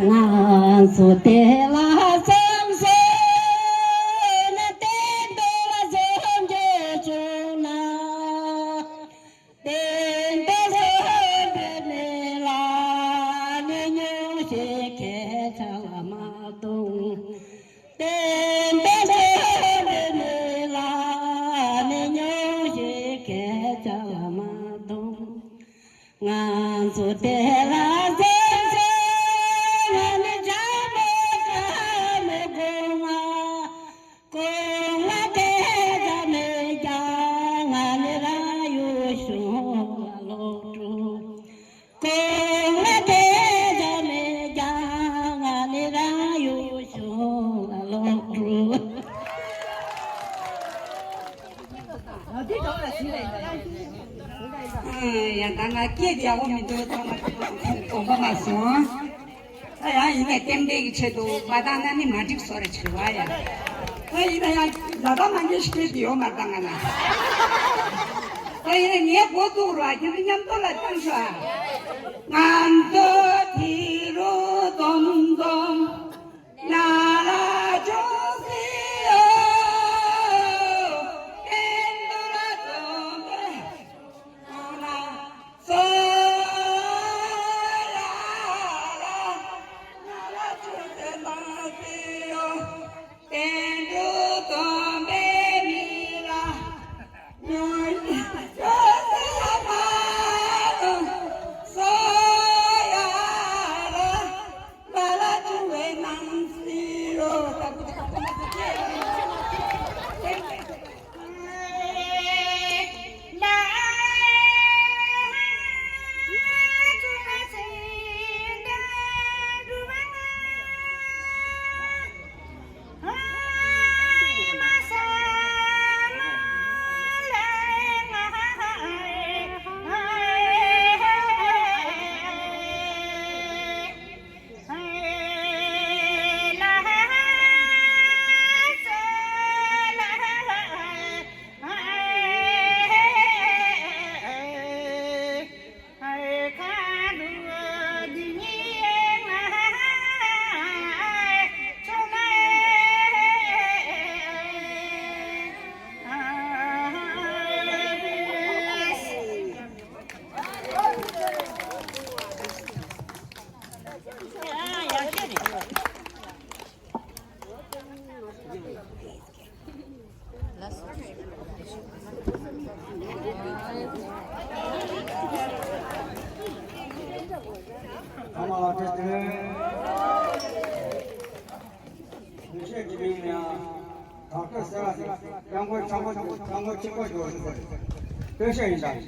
ང་ཚོ་དེ་ལ་བསམ་སོང་ན། གཏན་དུ་ལ་བཟོ་འཇོག་བྱུང་ན། གཏན་དུ་བཟོ་འདྲེ་མེད་ལ་ནི་ཉུང་ཤས་སྐད་ཆ་ལ་མ་གཏོང་། གཏན་དུ་བཟོ་འདྲེ་མེད་ལ་ནི་ཉུང་ཤས་སྐད་ཆ་ལ་མ་གཏོང་། ང་ཚོ་དེ་ལ་བསམ་སོང་། ང་ནི་འཇམ་པོ་དཀར་མོ་གོང་མ། གོང་ལ་དེ་ཙམ་མེད་ཀྱང་། ང་ནི་རང་ཡུལ་གཞུང་ལ་ལོག་འགྲོ། གོང་ལ་དེ་ཙམ་མེད་ཀྱང་། ང་ནི་རང་ཡུལ་གཞུང་ལ་ལོག་འགྲོ། ཡ། ད་ང་སྐད་རྒྱག་གི་མི་འདུག་ད་ང་དགོངས་པ་མ་སོང་། ད་ཡང་ཡིན་ནའི་ཏན་ཏན་གྱི་ཆེད་དུ་མ་བཏང་ན་ནི་མ་འགྲིག་བཟོ་རེ་བྱེད་པ་ཡ། ད་ཡིན་ན་ཡང་ལ་དྭགས་མ་འགའ་ཞིག་སྐད་དེ་ཡོད་མ་བཏང་ང་ན། ད་ཡིན་ན་ངས་མགོ་འདུག་ར། ཁྱེད་ཚོ་མཉམ་དུ་ལ་བཏང་ཤོག་ཨ། ང་ཚོ་དེ་རུ་སྡོམ་སྡོམ། ན་ལ་ཅུང་ཟད་ཡོད། ཀན་ཏུ་ལ་སྡོམ་པའི་ན་ལ་སོ་ཡ་ལ། ན་ལ་ཅུང་ཟད་མ་ཟད་ཡོད། ཀན་ཏུ་སྡོམ་པའི་མི་ལ། ཉུང་ཉུང་ཅུང་ཟད་ཡ་མ་ལ་སོ་ཡ་ལ། མ་ལ་ཅུང་བའི་ནང་སྲིད་རོ། ཚང་མ་ལ་བཀྲ་ཤིས་བདེ་ལེགས། ཡུལ་ཤེས་ཀྱི་མིང་ནི་ཡང་ཌོག་ཊར་སེ་བ་སི་སྐྱབས་མགོན་ཆེན་པོ་ཆེན་པོ་ཆེན་པོ་ཇོ་ཟེར་སྟོད་གཞས་ཡིན་ད།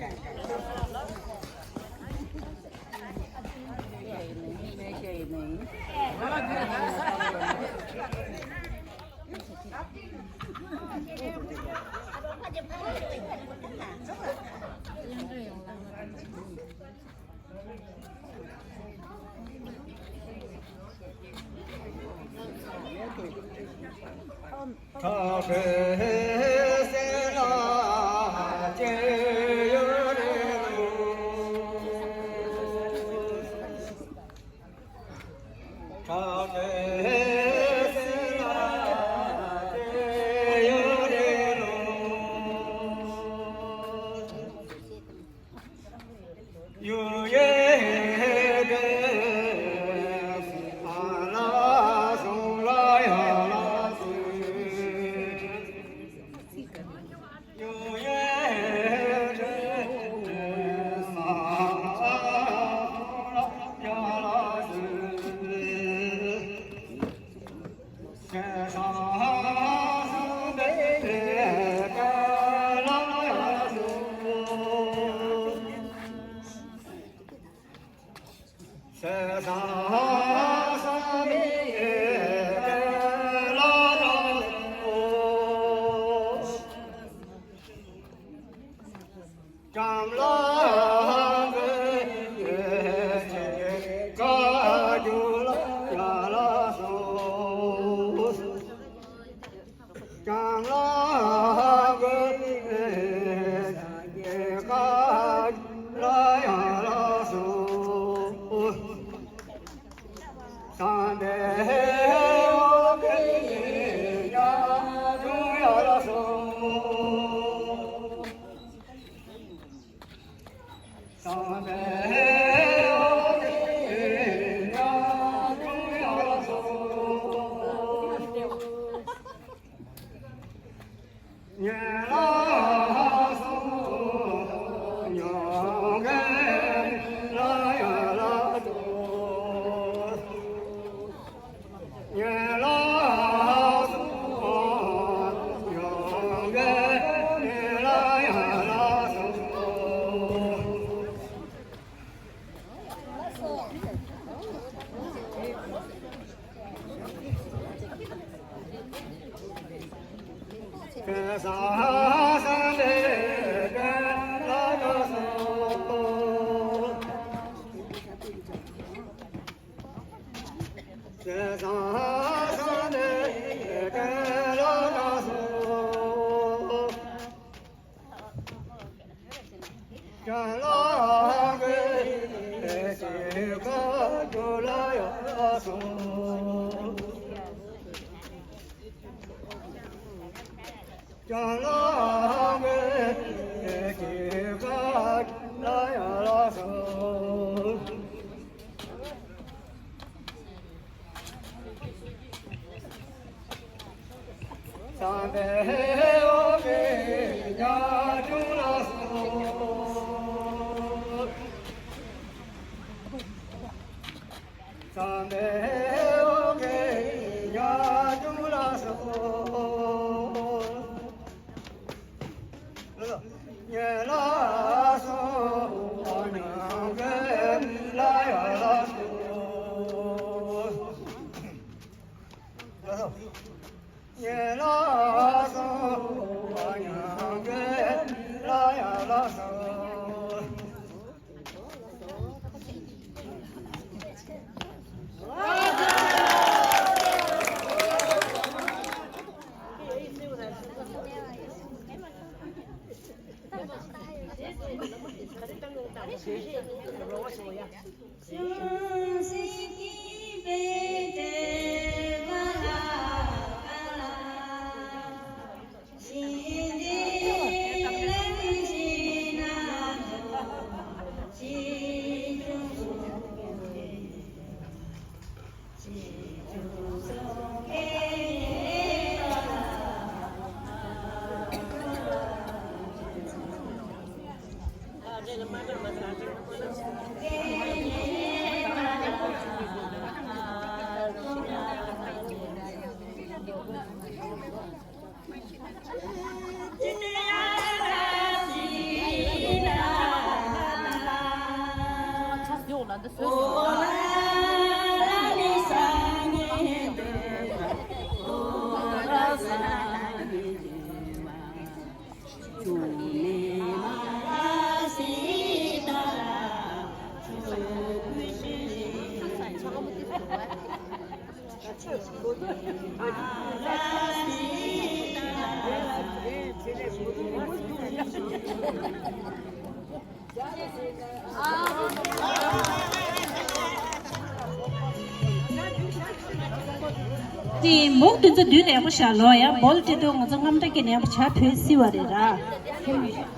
དེ་མོག་དེ་ཚོ་མདུན་ནས་ཡག་པོ་བཞག་ལོ་ཡ། བོལ་དེ་ཚོ་ང་ཚོ་རྔམ་སྐྲག་གི་ནས་ཡག་པོ་བྱ་ཕོད་སྲིད་པ་རེད་ར།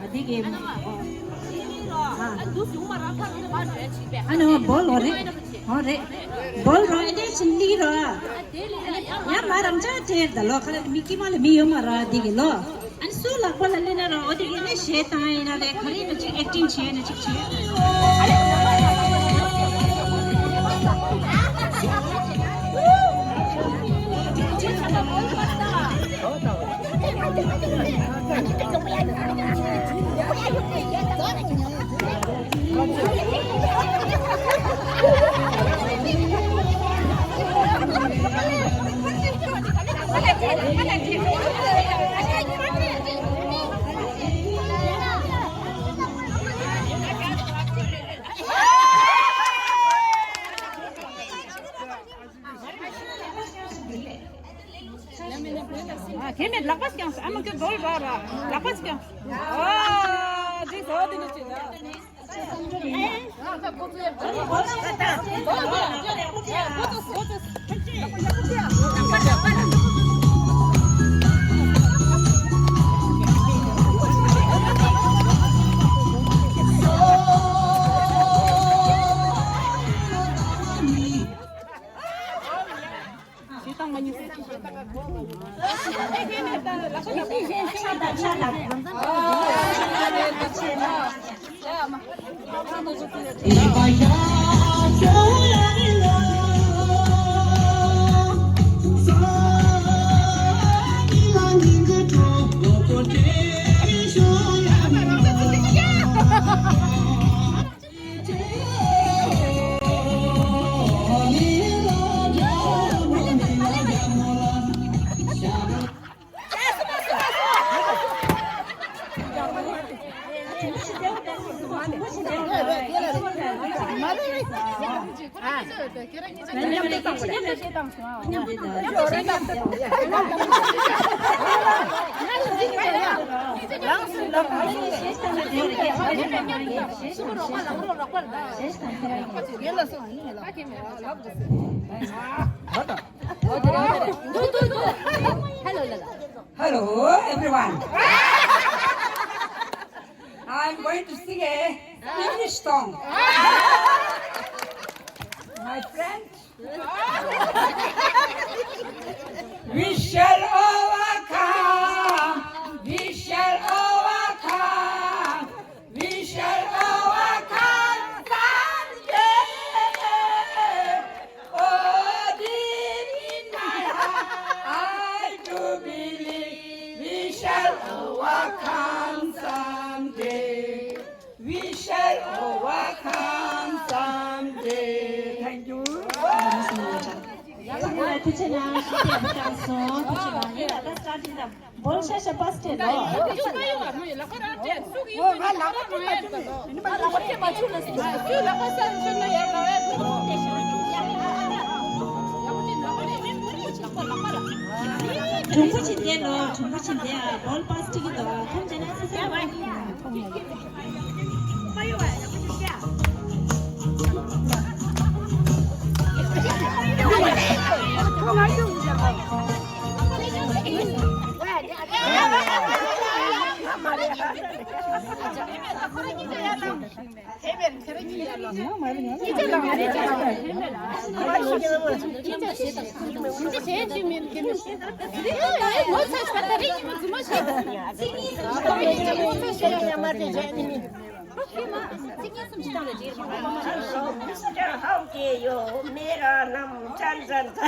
ཨ་འདི་གི་ཨ་ནི་བོལ་ལོ་རེད། ཨོ་རེད། བོལ་རོ་ཨེ་འདྲས་ཕྱིན་ལི་རོ། ཡ་མ་རང་ཅག་སྤྲེལ་ད་ལོ་ཁ་ལ་མི་དཀྱིལ་མ་ལ་མི་ཡོད་མ་ར་འདི་གི་ལོ། ཨ་ནི་སུ་ལག་པ་ལ་ལེན་ན་ར་འོ་དེ་གི་ནི་གཞས་བཏང་ཡིན་ན་རེད། ག་རེ་ཡིན་ན་ཅིག་ཨེག་ཊིང་བྱས་ན་ཅིག་བྱས། ཨ་དེ་མེད་ལག་པ་བརྐྱངས། ཨ་མ་ཁྱོད་བོལ་ར་ར་ལག་པ་བརྐྱངས། ཨ་འདི་ཟོ་འདི་ནི་ཅི་ད། Hello, everyone. I'm going to sing a English song. My friend, we shall overcome. We shall overcome. We shall overcome someday. Oh, deep in my heart, I do believe we shall overcome someday. We shall overcome someday. Thank you. ཐུགས་རྗེ་གནང་། ཞུ་ཡས་བཏང་སོང་། ཐུགས་རྗེ་གནང་། ཡིན་ལ། ད་སྟ་ཊིང་ད་བོལ་ཤ་ཤ་པ་སྟེ་ལོ། གྲུང་པོ་ཅིག་བསྡད་ལོ། གྲུང་པོ་ཅིག་བསྡད་ཨ། བོལ་པ་སྟེ་གི་ལོ། ཁོང་ཅན་ན་སི་སི་ཡ་བ་ཡིན། मेरा नाम चंचल था।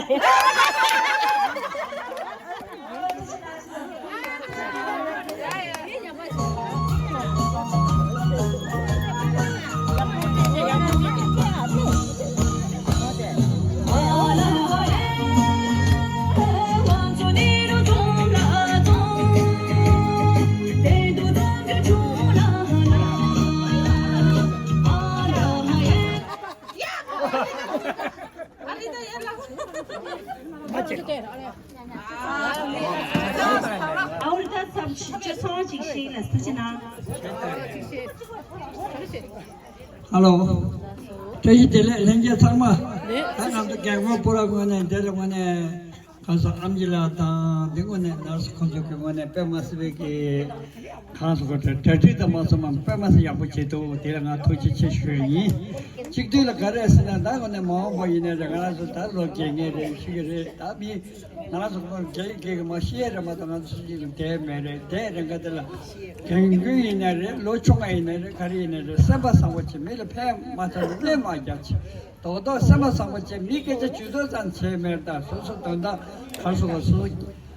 ཨའུ་ད་ཚབ་ཅི་ཚོང་ཅིག་ཤིག་ལ་སུ་ཅི་ན། ཧ་ལོ། བཀྲ་ཤིས་བདེ་ལེགས་ལྷན་རྒྱས་ཚང་མ། ད་ང་ཚོ་རྒན་གོག་པོ་ར་ངོས་ནས་འདི་ར་ངོས་ནས་གང་ཟག་ཨམ་ཆི་ལགས་དང་འདི་ངོས་ནས་ནར་སི་ཁོང་ཚོ་གི་ངོས་ནས་དཔེ་མ་སྲིད་པའི་གི་གང་ཟག་གི་གྲ་སྒྲིག་དང་མ་སོང་མ་དཔེ་མ་སྲིད་ཡག་པོ་བྱེད་འདུག་དེ་ལ་ང་ཐུགས་རྗེ་ཆེ་ཞུ་ཡ་ཡིན། གཅིག་བསྡུས་ལ་ག་རེ་ཟེར་ན་ད་ངོས་ནས་མ་འོངས་པ་ཡིན་ནའི་རེད། ང་རང་ཚོ་ད་ལོ་རྒས་ངེས་རེད། ཤི་གི་རེད། ད་མི་ང་རང་ཚོ་ཁོང་རྒས་རྒས་གི་མ་ཤི་ཡས་རེད་མ་གཏོགས་ང་ཚོ་སུ་གཅིག་ལ་བསྡད་མེད་རེད། བསྡད་རན་ག་དེ་ལ་རྒན་རྒོན་ཡིན་ནའི་རེད། ལོ་ཆུང་བ་ཡིན་ནའི་རེད། ག་རེ་ཡིན་ནའི་རེད། སེམས་པ་བཟང་པོ་བྱེད། མི་ལ་ཕན་མ་ཐོགས་ན་གནོད་མ་རྒྱག་བྱེད། རྡོག་རྡོག་སེམས་པ་བཟང་པོ་བྱེད། མིའི་སྐད་ཆ་ཇུས་གཏོགས་ཙམ་བྱས་མེད་ད། སོ་སོ་དོན་དག་ག་རེ་ཟེར་དགོས། སོ་སོ་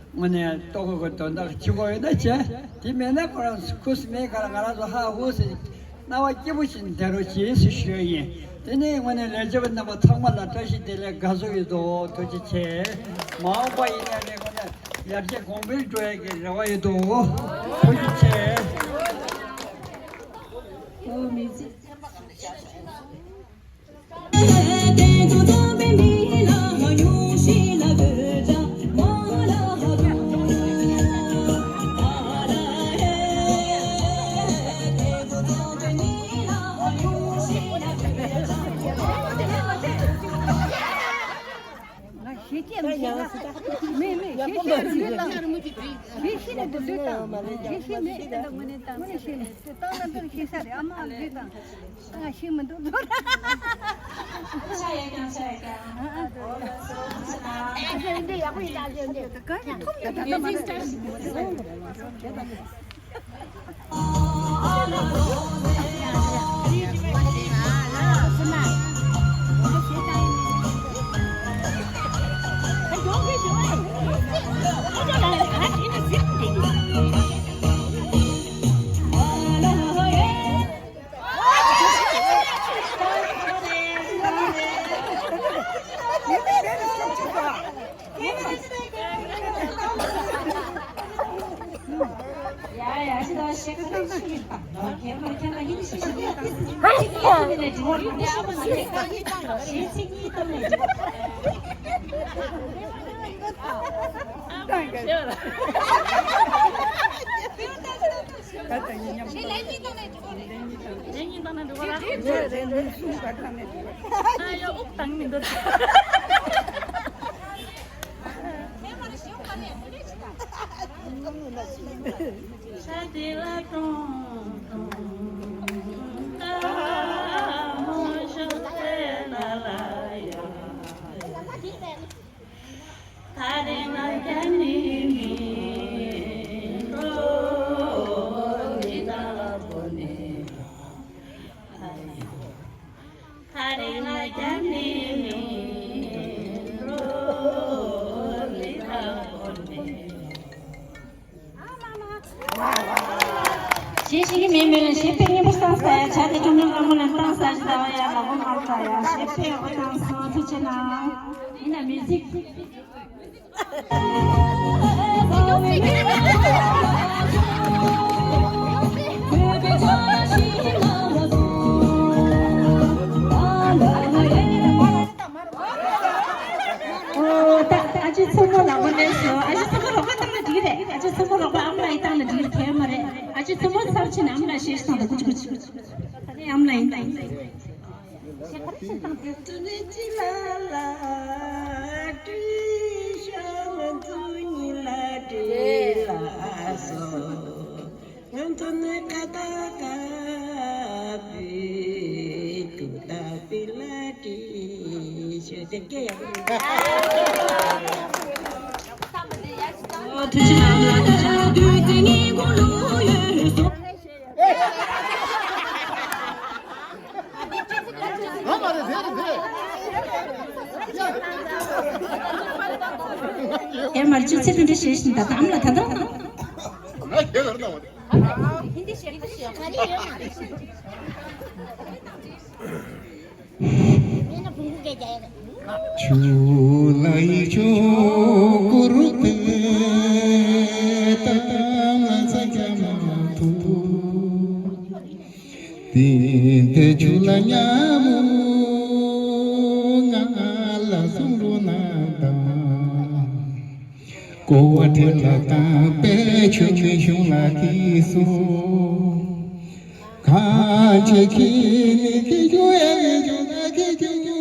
ངོས་ནས་ལྟོ་གོས་གི་དོན་དག་བྱེད་དགོས་ཡོད་ན་བྱེད། དེ་མེད་ན་ཁོ་རང་ཁུ་སིམ་མེའི་ཁ་ལ་ང་རང་ཚོ་ཧ་ཧུ་ཟེར། སྣང་བ་སྐྱིད་པོ་ཞིག་བསྡད་རོགས་གྱིས་ཞེས་ཞུ་ཡ་ཡིན། དེ་ནས་དངོས་གནས་ལས་བྱེད་པ་རྣམ་པ་ཚང་མ་ལ་བཀྲ་ཤིས་བདེ་ལེགས་དགའ་བསུ་ཡོད་དོ། ཐུགས་རྗེ་ཆེ། མ་འོངས་པ་ཡིན་ན་ནི་དངོས་གནས་ཡར་རྒྱས་གོང་འཕེལ་འགྲོ་ཡ་གི་རེ་བ་ཡོད་དོ། ཐུགས་རྗེ་ཆེ། ལུས་དང་། ཞེས་ཤེས་མེད། དེ་འདྲ་དངོས་གནས་དང་། དངོས་གནས་ཤེས་མེད། དེ་བཏང་ན་འདིར་ཤེས་ས་རེད། ཨ་མ་ལུས་དང་། ད་ཤེས་མི་འདུག་ལོ། ཤ་ཡ་ཀྱང་ཤ་ཡ་ཀྱང་། ཨ་ཨ། འདི་ཡག་པོ་ཡིན་ད། འདི་འདི་ག་རེ་ཐུམ་ད་ད་ད་མ་ན། གཞས་ཤེས་ཀྱི་མེད་མེད་ལ་གཞས་དཔེ་སྙན་པོ་བཏང་ས་ཡ། བྱ་དེ་ཀྲུང་དྲུང་ལ་མོ་ལ་བཏང་ས་ཞིག་ད་བ་ཡ། ལ་མོ་མ་ལ་ད་ཡ། གཞས་དཔེ་ཡག་པོ་བཏང་སོང་། ཐུགས་རྗེ་གནང་། ཡིན་ན་མི་གཟིགས། ཨོ། ད་ཨ་ཅེ་མཚོ་མོ་ལག་པ་གནོན་སོང་། ཨ་ཅེ་མཚོ་མོ་རོགས་པ་བཏང་ན་འགྲིག་རེད། ཨ་ཅེ་མཚོ་མོ་རོགས་པ་ཨ་མ་ལགས་ཡིན་བཏང་ན་འགྲིག་རེད། གལ་མ་རེད། ཨ་ཅེ་མཚོ་མོ་ཚབ་ཕྱིན་ཨ་མ་ལགས་གཞས་ཤིག་བཏང་དང་། ཀུ་ཅི་ཀུ་ཅི། ད་ནི་ཨ་མ་ལགས་ཡིན་བཏང་། ཨེ་མར་ཅི་ཚེ་འདི་འདྲ་བྱེད་བཞིན་ད་དམ་ལ་ད་ད། ང་ཁྱེད་གར་ན་བ། ཆུ་ལ་ཡི་ཆོ་ཀུ་རུ་ཏེ་ཏ་ང་ཚ་ཀྱ་མ་ཐུ། དེ་དེ་ཆུ་ལ་ཉ་མོ་ང་ལ་སུང་རུ་ན་དང་། ཀོ་བ་ཁྲེ་ལ་དང་པེ་ཆུ་མི་ཤུང་ལ་ཁི་སུ། གང་ཆེ་ཁི་ནི་ཁི་ཆུ་ཨེ་ཆུ་ན་ཁི་ཆུ།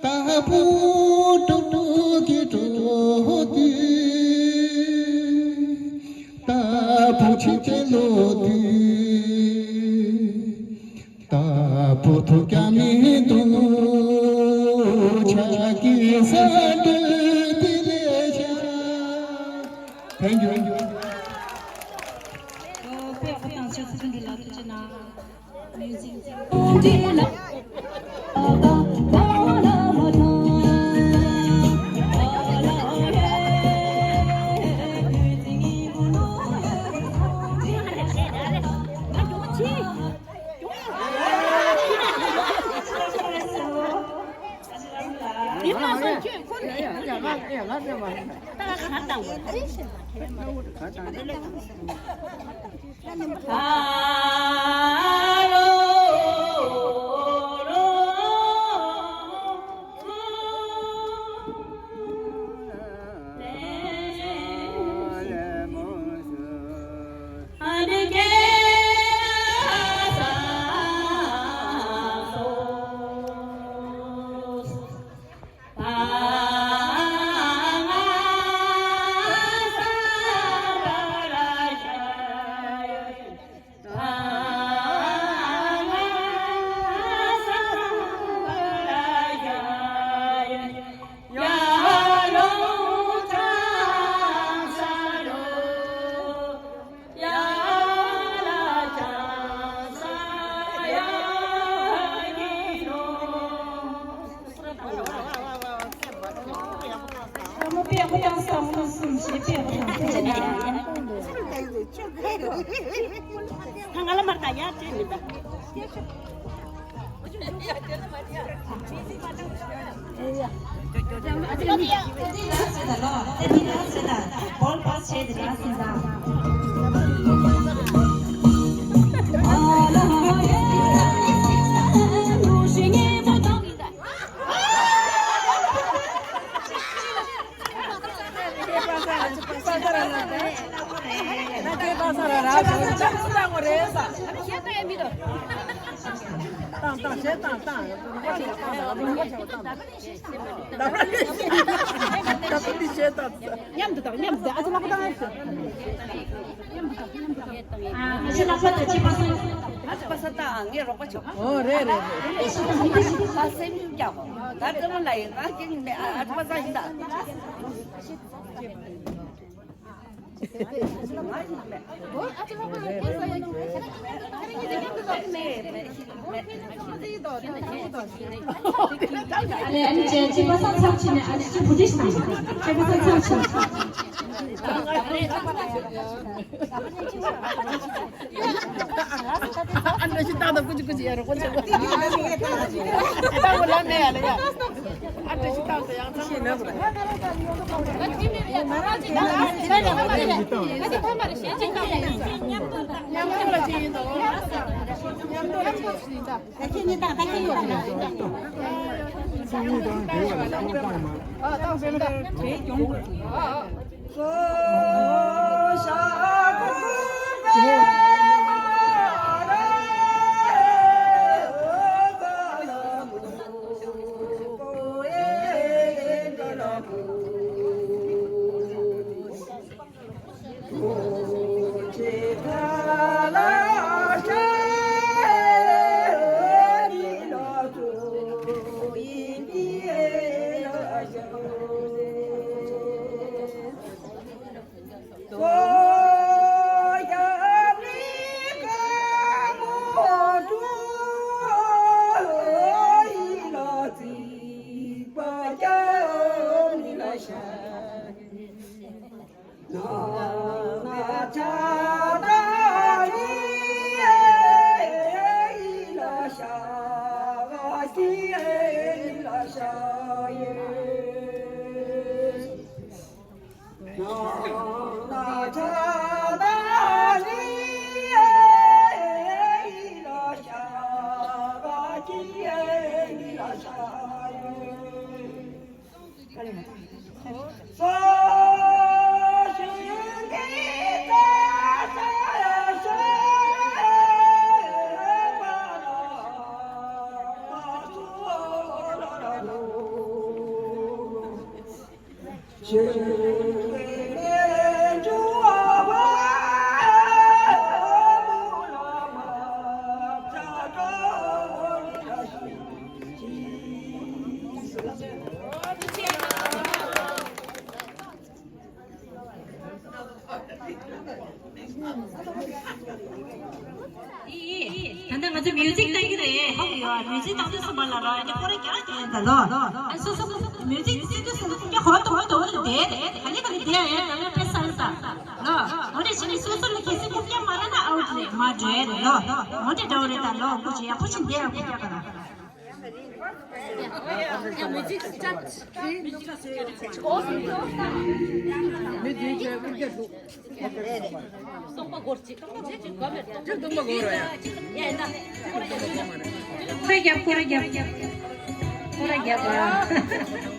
ད་བུ་ཏུ་ཏུ་ཀི་ཏུ་ཧོ་ཏི། ད་བུ་ཆི་ཏེ་ལོ་ཏི། ད་བུ་ཐུ་ཀ་མི་ཏུ་ཆ་ཀི་ས་ཏུ་ཏི་ལེ་ཆ། Thank you. ང་ལ་མར་ད་ཡར་བྱས་མི་ད། མཉམ་དུ་དང་མཉམ་དུ་ཨ་ཅེ་ལགས་དང་ཨ་ཅེ་ལགས་དང་ཅེ་པ་སངས། ཨ་ཅེ་པ་སངས་དང་ངས་རོགས་པ་བྱོས། ཨོ་རེད་རེད་རེད། ད་སེམས་ཤུགས་རྒྱག་གོ། ད་ཙེ་མོ་ལ་ཡིན་ང་ཀྱང་མེད། ཨ་ཅེ་པ་སངས་ཡིན་ད། ཨ་ནི་ཅེ་ཅེ་པ་སངས་ཚབ་ཕྱིན་ནས་ཨ་ནི་ཅེ་བུ་ཏི་ཤི་དང་ཅེ་པ་སངས་ཚབ་ཕྱིན། ཨ་འདྲ་ཞིག་བཏང་དང་ཀུ་ཅི་ཀུ་ཅི་ཡ་རོ་ཀོ་ཅི། ཨ་ད་གོ་ལ་མེ་ཡ་ལ་ཡ། ཨ་འདྲ་ཞིག་བཏང་དང་ཡང་ཚང་མ་ན་གོ། ཉམས་ལ་ཅི་ཡིན་དང་། ཉམས་ལ་ཅི་ཡིན་དང་། ད་ཁྱེད་གཉིས་དང་ད་ཁྱེད་ཡོད་རེད། ཨ་ད་བེམ་ད་དེ་གྱོང་དགོས། ད་ལྟ་ང་ཚོ་མིའུ་ཛིག་བཏང་གི་རེད། ཧོབ་ཡོད། མིའུ་ཛིག་བཏང་དུས་སུ་མ་ལ་ར་ཨ་ནི་ཁོ་ར་རྒྱག་རྒྱག་ཡིན་ད་ལོ། ཨ་སོ་སོ་མིའུ་ཛིག་སེ་དུས་སུ་ཁོ་རྒྱག་ཧོ་དོ་དོ་དེ་ཨ་ནི་ག་ལི་དེ་ཨ་ཡ་ད་ལ་པེ་སལ་ས་ལོ། འོ་རེ་ཞིག་ནི་སོ་སོ་ལ་གལ་སྲིད་ཁོ་རྒྱག་མ་ར་ན་ཨའུ་ཊི་རེད། མ་འགྲོ་ཡ་རེད་ལོ། འོ་དེ་འདྲ་བོ་རེད་ད་ལོ། ཁོ་ཅི་ཡ་ཁོ་ཅི་འདི་ཡ་ཁོ་རྒྱག་ག་ར། སྐོར་རྒྱབ། སྐོར་རྒྱབ། སྐོར་རྒྱབ་པ།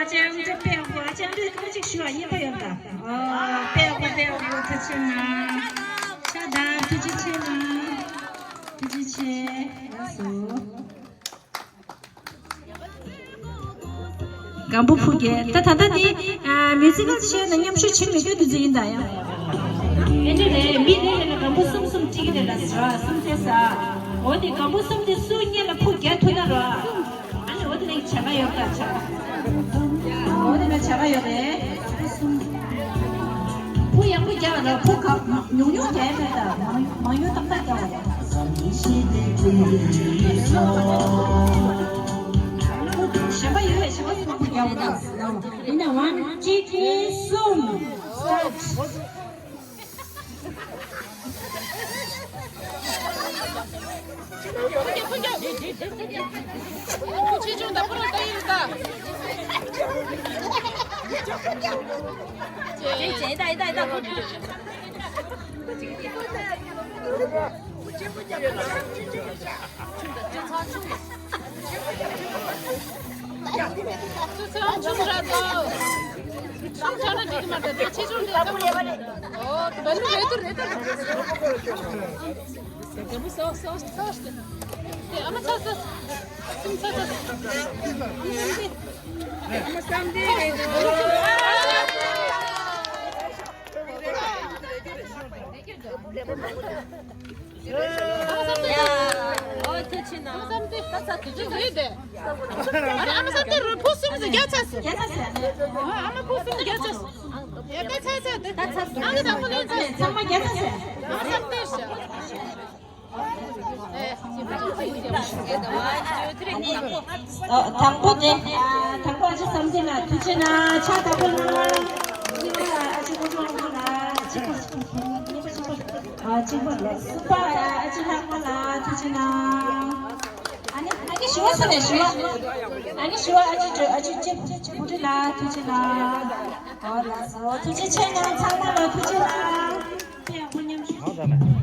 ཨ་ཅག་འདི་དཔེ་ཡག་པོ། ཨ་ཅག་འདི་ཁ་ཅིག་ཞུ་བ་ཡིན་པ་ཡོད་ད། ཨ་དཔེ་ཡག་པོ། དཔེ་ཡག་པོ། ཐུགས་རྗེ་ཆེ་གནང་། ཤ་དང་ཐུགས་རྗེ་ཆེ་གནང་། ཐུགས་རྗེ་ཆེ། ལགས་སོ། སྒམ་པོ་ཕུག་རྒྱལ། ད་ད་ལྟ་འདི་ཨ་མིའུ་ཛི་ཀལ་ཆེར་ནང་མཉམ་ཞུགས་བྱེད་མི་དགོས་དུས་ཚོད་ཡིན་ད་ཡང་། ཨེ་འདྲ་རེད། མི་རེ་རེ་ལ་སྒམ་པོ་གསུམ་གསུམ་སྤྲད་ཀྱི་རེད་ལ་ཟེར་བ། གསུམ་ཚེ་ས། འོ་དེ་སྒམ་པོ་གསུམ་དེ་སུ་སྔོན་ལ་ཕུག་རྒྱག་ཐུབ་ན་རོ། ཨ་ནི་འོ་དེ་ནས་བྱ་དགའ་ཡོད་ད་བྱ་དགའ། འོ་དེ་ནས་བྱ་དགའ་ཡོད་རེད། སྒམ་པོ་གསུམ། ཕུག་ཡག་པོ་རྒྱག་རོགས། ཕུག་ག་ཉུང་ཉུང་རྒྱག་ཡ་མེད་ད། མང་མང་ཉུང་ཏག་ཏག་རྒྱག་རོགས། གཞན་པ་ཡོད་པས་གཞན་པ་གསུམ་པོ་རྒྱག་རོགས། ཡིན་ན་ཝན། གཅིག་གཉིས་གསུམ། སྟཱཊ། ཆེ་ཆུང་དང་པོ་རང་ལྟ་ཡིན་ད། ཅེ། ཅེ། ད་ད་ད། ཆུང་ཆུང་ར་དོ། ཆུང་ཆུང་ར་འགྲིག་མ་རེད། ཆེ་ཆུང་འགྲིག་ད། ཨོ་དེ་བ་ལུ་རེད་དུ་རེད་དུ། དེ་བུ་སོ་སོ་སོ་སྟེ། དེ་ཨ་མ་ཚ་ཚ། སུམ་ཚ་ཚ། ཨ་མ་བསམ་དེ་རེད་དོ། ཨ་མ་བསམ་དེ། ཨ་མ་བསམ་དེ་རུ་ཕུ་སུམ་ཚ་རྒྱ་ཚ་སེ། ཨ་མ་ཕུ་སུམ་རྒྱ་ཚ་སེ། ཡ་ད་ཚ་ཚ་དེ། ཨ་མ་དང་པོ་ལེན་ཚ། ཚང་མ་རྒྱ་ཚ་སེ། ཨ་མ་བསམ་དེ་ཤ། དང་པོ་དེ། དང་པོ་ཨ་ཅག་བསམ་གཏན་ལ་ཐུགས་རྗེ་གནང་། ཕྱག་དང་པོ་གནང་། གཉིས་པ་ཨ་ཅག་སྐུ་ཕྲེང་དབང་མོ་ལགས། གཅིག་པ། གཉིས་པ། གཅིག་པ། གཅིག་པ། གསུམ་པ་ཨ་ཅག་ལྷ་དབང་མོ་ལགས། ཐུགས་རྗེ་གནང་། ཨ་ནི་ཨ་ནི་ཞུ་བ་ས་ནས་ཞུ་བ། ཨ་ནི་ཞུ་བ་ཨ་ཅག་ཨ་ཅག་ཅེ་བུ་ཁྲིད་ལགས། ཐུགས་རྗེ་གནང་། ཨོ་ལགས་སོ། ཐུགས་རྗེ་ཆེ་གནང་། ཚང་མ་ལ་ཐུགས་རྗེ་གནང་། དེ་ཡང་ཁོ་མཉམ་ཞུགས།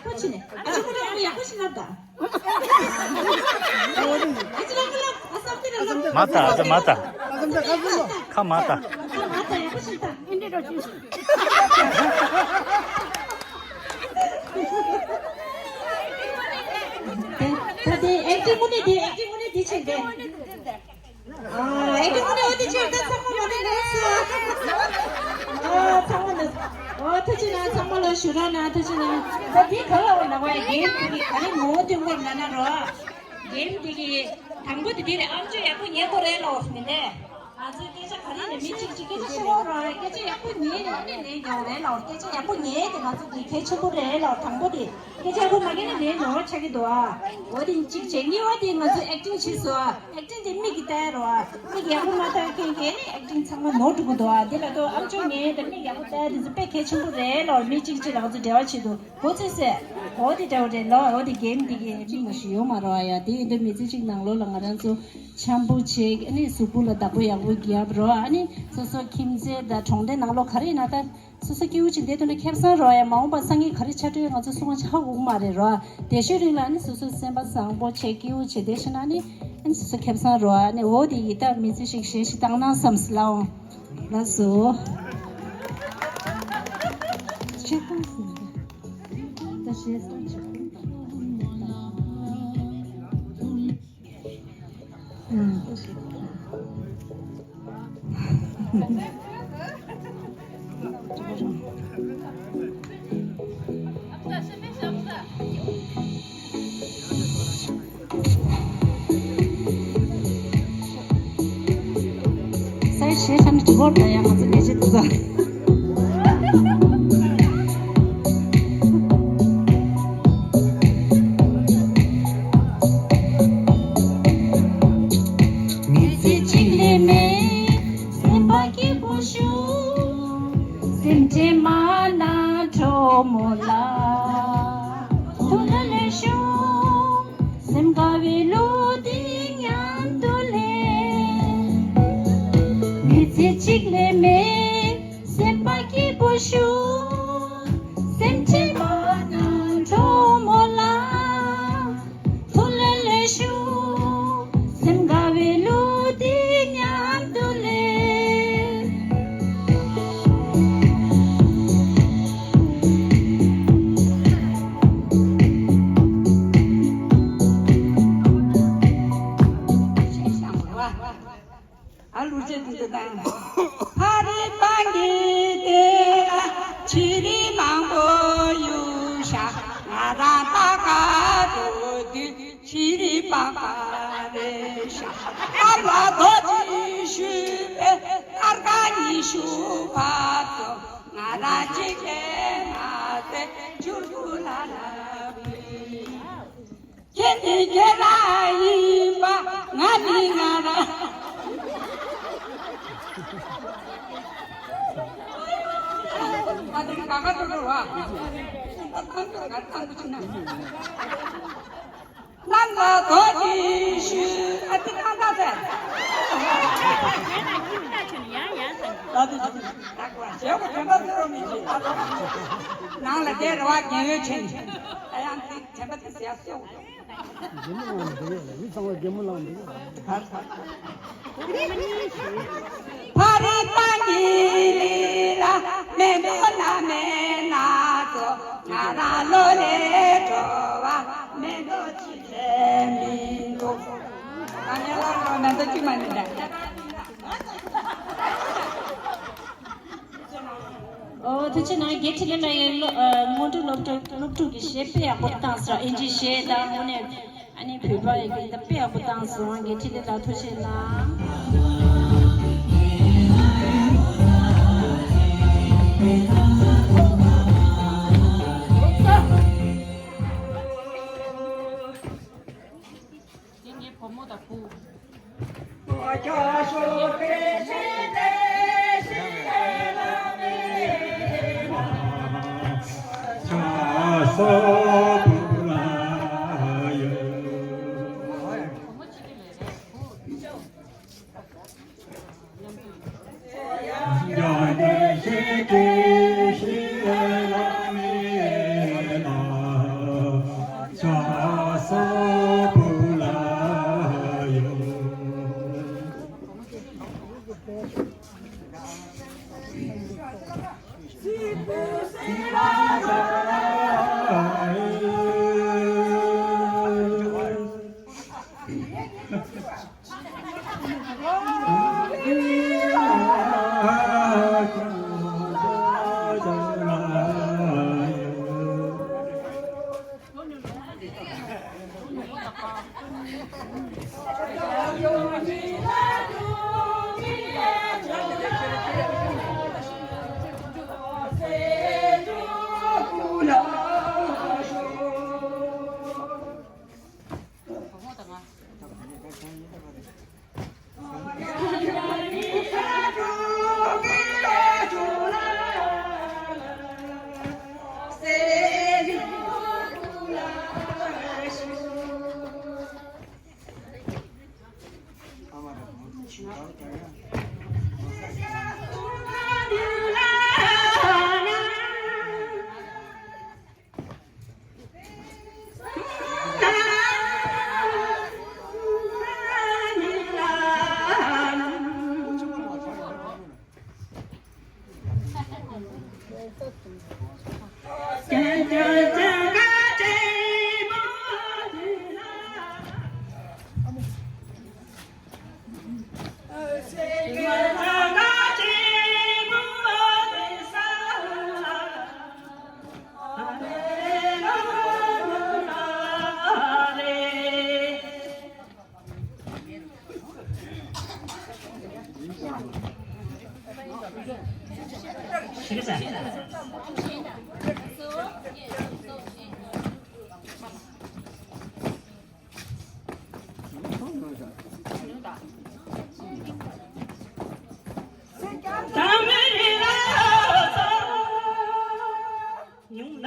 ཡག་པོ་བྱས་ནས། ཨ་ཅེ་ཁོ་རང་ཡག་པོ་ཞིག་ལབ་དང་། ཨ་ཅེ་ལབ་ལབ། ཨ་སམ་ཏི་ར་ལབ། མ་ལྟ། ཨ་ཅེ་མ་ལྟ། ཨ་སམ་ཏི་ཁ་མ་ལྟ། ཁ་མ་ལྟ། ཁ་མ་ལྟ། ཡག་པོ་ཞིག་ལབ་དང་། ད་དེ་ཨེག་ཊིང་དངོས་གནས་དེ། ཨེག་ཊིང་དངོས་གནས་དེ་བྱས་ཏེ། ཨ་ཨེག་ཊིང་དངོས་གནས་འོ་དེ་བྱས་ཏེ། ཚང་མ་མ་ནི་ལོས་སོ། ཨ་ཚང་མ་ལོས། ཨོ་ཐུགས་རྗེ་གནང་། ཚང་མ་ལ་ཞུ་རོགས་གནང་། ཐུགས་རྗེ་གནང་། ད་དེ་ག་ལ་འོ་ན་བ་གེམ་དེ་གི་ག་རེ་ངོ་བོ་སྟོན་དགོས་ན་ན་རོ། གེམ་དེ་གི་དང་པོ་དེ་དེ་རེད། ཨམ་ཅོག་ཡག་པོ་ཉན་དགོས་རེད་ལོ་མི་ནས། ང་ཚོའི་སྐད་ཆ་ག་རེ་ནས་མི་གཅིག་གཅིག་སྐད་ཆ་བཤད་ཡོང་རོགས། སྐད་ཆ་ཡག་པོ་ཉན་ནས་ནས་ཉོ་རེད་ལོ། སྐད་ཆ་ཡག་པོ་ཉན་དེ་ང་ཚོ་གི་གལ་ཆེན་པོ་རེད་ལོ། དང་པོ་དེ་སྐད་ཆ་ཡག་པོ་མ་ཉན་ན་ནས་ཉོ་ཆགས་ཀྱི་འདུག་ཨ། འོ་དེ་གཅིག་བྱས། གཉིས་པ་དེ་ང་ཚོ་ཨེག་ཊིང་བྱས་སོ་ཨ། ཨེག་ཊིང་དེ་མིག་གིས་བལྟས་རོགས་ཨ། མིག་ཡག་པོ་མ་བལྟས་མཁན་གྱིས་ནི་ཨེག་ཊིང་ཚང་མ་ནོར་འགྲོ་གི་འདུག་ཨ། དེ་ལ་ཏོ་ཨམ་ཅོག་ཉན་དང་མིག་ཡག་པོ་བལྟས་དེ་ཚོ་དཔེ་གལ་ཆེན་པོ་རེད་ལོ། མི་གཅིག་གཅིག་ལ་ང་ཚོ་འབྲེལ་བ་བྱེད་དུས། གོ་ཚོད་སེ། འོ་དེ་འདྲ་བོ་རེད་ལོ། འོ་དེ་གེམ་དེ་གི་ཅིག་མ་ཞིག་ཡོད་མ་རོ་ཨ་ཡ། དེ་ཡིན་དུས་མི་ཚེ་གཅིག་ནང་ལོགས་ལ་ང་རང་ཚོ་འཆམ་པོ་བྱེད། ཨ་ནི་གཟུགས་པོ་ལ་བདག་པོ་ཡག་པོ་རྒྱབ་རོ། ཨ་ནི་སོ་སོ་ཁྱིམ་མཚེས་དང་གྲོང་སྡེ་ནང་ལོགས་ག་རེ་ཡིན་ན་ད་སོ་སོ་སྐྱིད་པོ་བྱེད་བསྡད་དུས་ན་ཁེ་བཟང་རོ་ཨ་ཡ། མ་འོངས་པ་སང་ཉིན་ག་རེ་ཆགས་འགྲོ་ཡ་ང་ཚོ་སུ་ཡང་ཧ་གོ་གི་མ་རེད་རོ། དེ་ཤོད་རིང་ལ་ཨ་ནི་སོ་སོ་སེམས་པ་བཟང་པོ་བྱེད། སྐྱིད་པོ་བྱེད། དེ་བྱས་ན་ཨ་ནི་ཨ་ནི་སོ་སོ་ཁེ་བཟང་རོ་ཨ་ནི། འོ་དེ་ཡིན་ད་མི་ཚེ་ཞིག་གཞན་ཞིག་བཏང་ན་བསམ་སི་ལའོ། ལགས་སོ། ཆེ་ཁོང་སི། སའི་ཞེ་ས་ནི་དྲི་བོར་ད་ཡང་ང་ཚོ་ལས་བྱེད་དུ་ས། མི་ཚེ་གཅིག་ལས་མེད། སེམས་པ་སྐྱིད་པོ་ཞུ། སེམས་ཅན་མ་ན་གྲོ་མོ་ལ། ཐུགས་ལ་ལས་ཞུ། སེམས་དགའ་བའི་ལུས་འདི་ཉལ། ཚེ་གཅིག་ལས་མེད་སེམས་པ་སྐྱིད་པོ་ཞུ། སེམས་ཁྲལ་མ་གནང་གྲོགས་མོ་ལ། ཐུགས་ལྷོད་ལྷོད་ཞུ། སེམས་དགའ་བའི་གླུ་འདི་མཉམ་དུ་ལེན། ཨ་ལུ་ཅེ་ཏི་ཏི་དང་། ཕ་རི་པང་གི་དེ་ལ་ཕྱི་རི་མང་པོ་ཡོད་ཤག་ང་རང་ད་ག་འགྲོ་དུས་ཕྱི་རི་པང་ག་རེད་ཤག་སྐར་མ་རྡོ་རྗེ་ཞུས་པའི་སྐར་ཁ་ཉི་ཤུ་བར་དུ་ང་རང་གཅིག་ལས་མ་ཟད་བཅུ་དགུ་ལ་ལབ་ཡིན། ཁྱེད་ནི་ཁྱེད་རང་ཡིན་པ་ང་ནི་ང་རང་། ང་ནི་ག་ག་འགྲོ་འགྲོ་བ། ད་ཐང་འགྲོ་ང་ཐང་འགྲོ་ཆུ་ན། ནམ་ལ་རྡོ་རྗེ་ཞུས་ཨ་ཏི་ནང་ད་ཟེར། ད་དུ་ཞུ་ད་གོ་ཞེ་གོ་དེ་འདྲ་ཟེར་རོ་མི་བྱེད། ནང་ལ་དེ་རེ་བ་རྒན་ཡོལ་ཕྱིན། ཨ་ཡང་དེ་དྲན་པ་དེ་ཟེར་ཡ་གསོ། རྒན་མོ་ལངས་འདུག་མི་ཚང་མ་རྒན་མོ་ལངས་འདུག་ཕ་རི་པ་ཉི་ལི་ལ་མེ་ཏོག་ལ་མེ་ན་ཙོ་ང་རང་ལོ་ལེ་འགྲོ་བ་མེ་ཏོག་ཅི་ལས་མི་འདུག་ང་ཉལ་ལ་འགྲོ་མེ་ཏོག་ཅི་མ་ནི་འདྲ། ཨོ་ཐུགས་རྗེ་གནང་། རྒན་འཕྲིན་ལས་ལགས་ཡིན་སློབ་ཨ་སྔོན་འགྲོ་སློབ་ཕྲུག་སློབ་ཕྲུག་གི་གཞས་དཔེ་ཡག་པོ་བཏང་སོང་། ཨིན་ཇི་གཞས་དང་དངོས་གནས་ཨ་ནི་བོད་པ་ཡི་གི་དཔེ་ཡག་པོ་བཏང་སོང་། རྒན་འཕྲིན་ལས་ལགས་ཐུགས་རྗེ་གནང་། དེ་ངའི་བུ་མོ་དང་བུ། ཉུང་ན།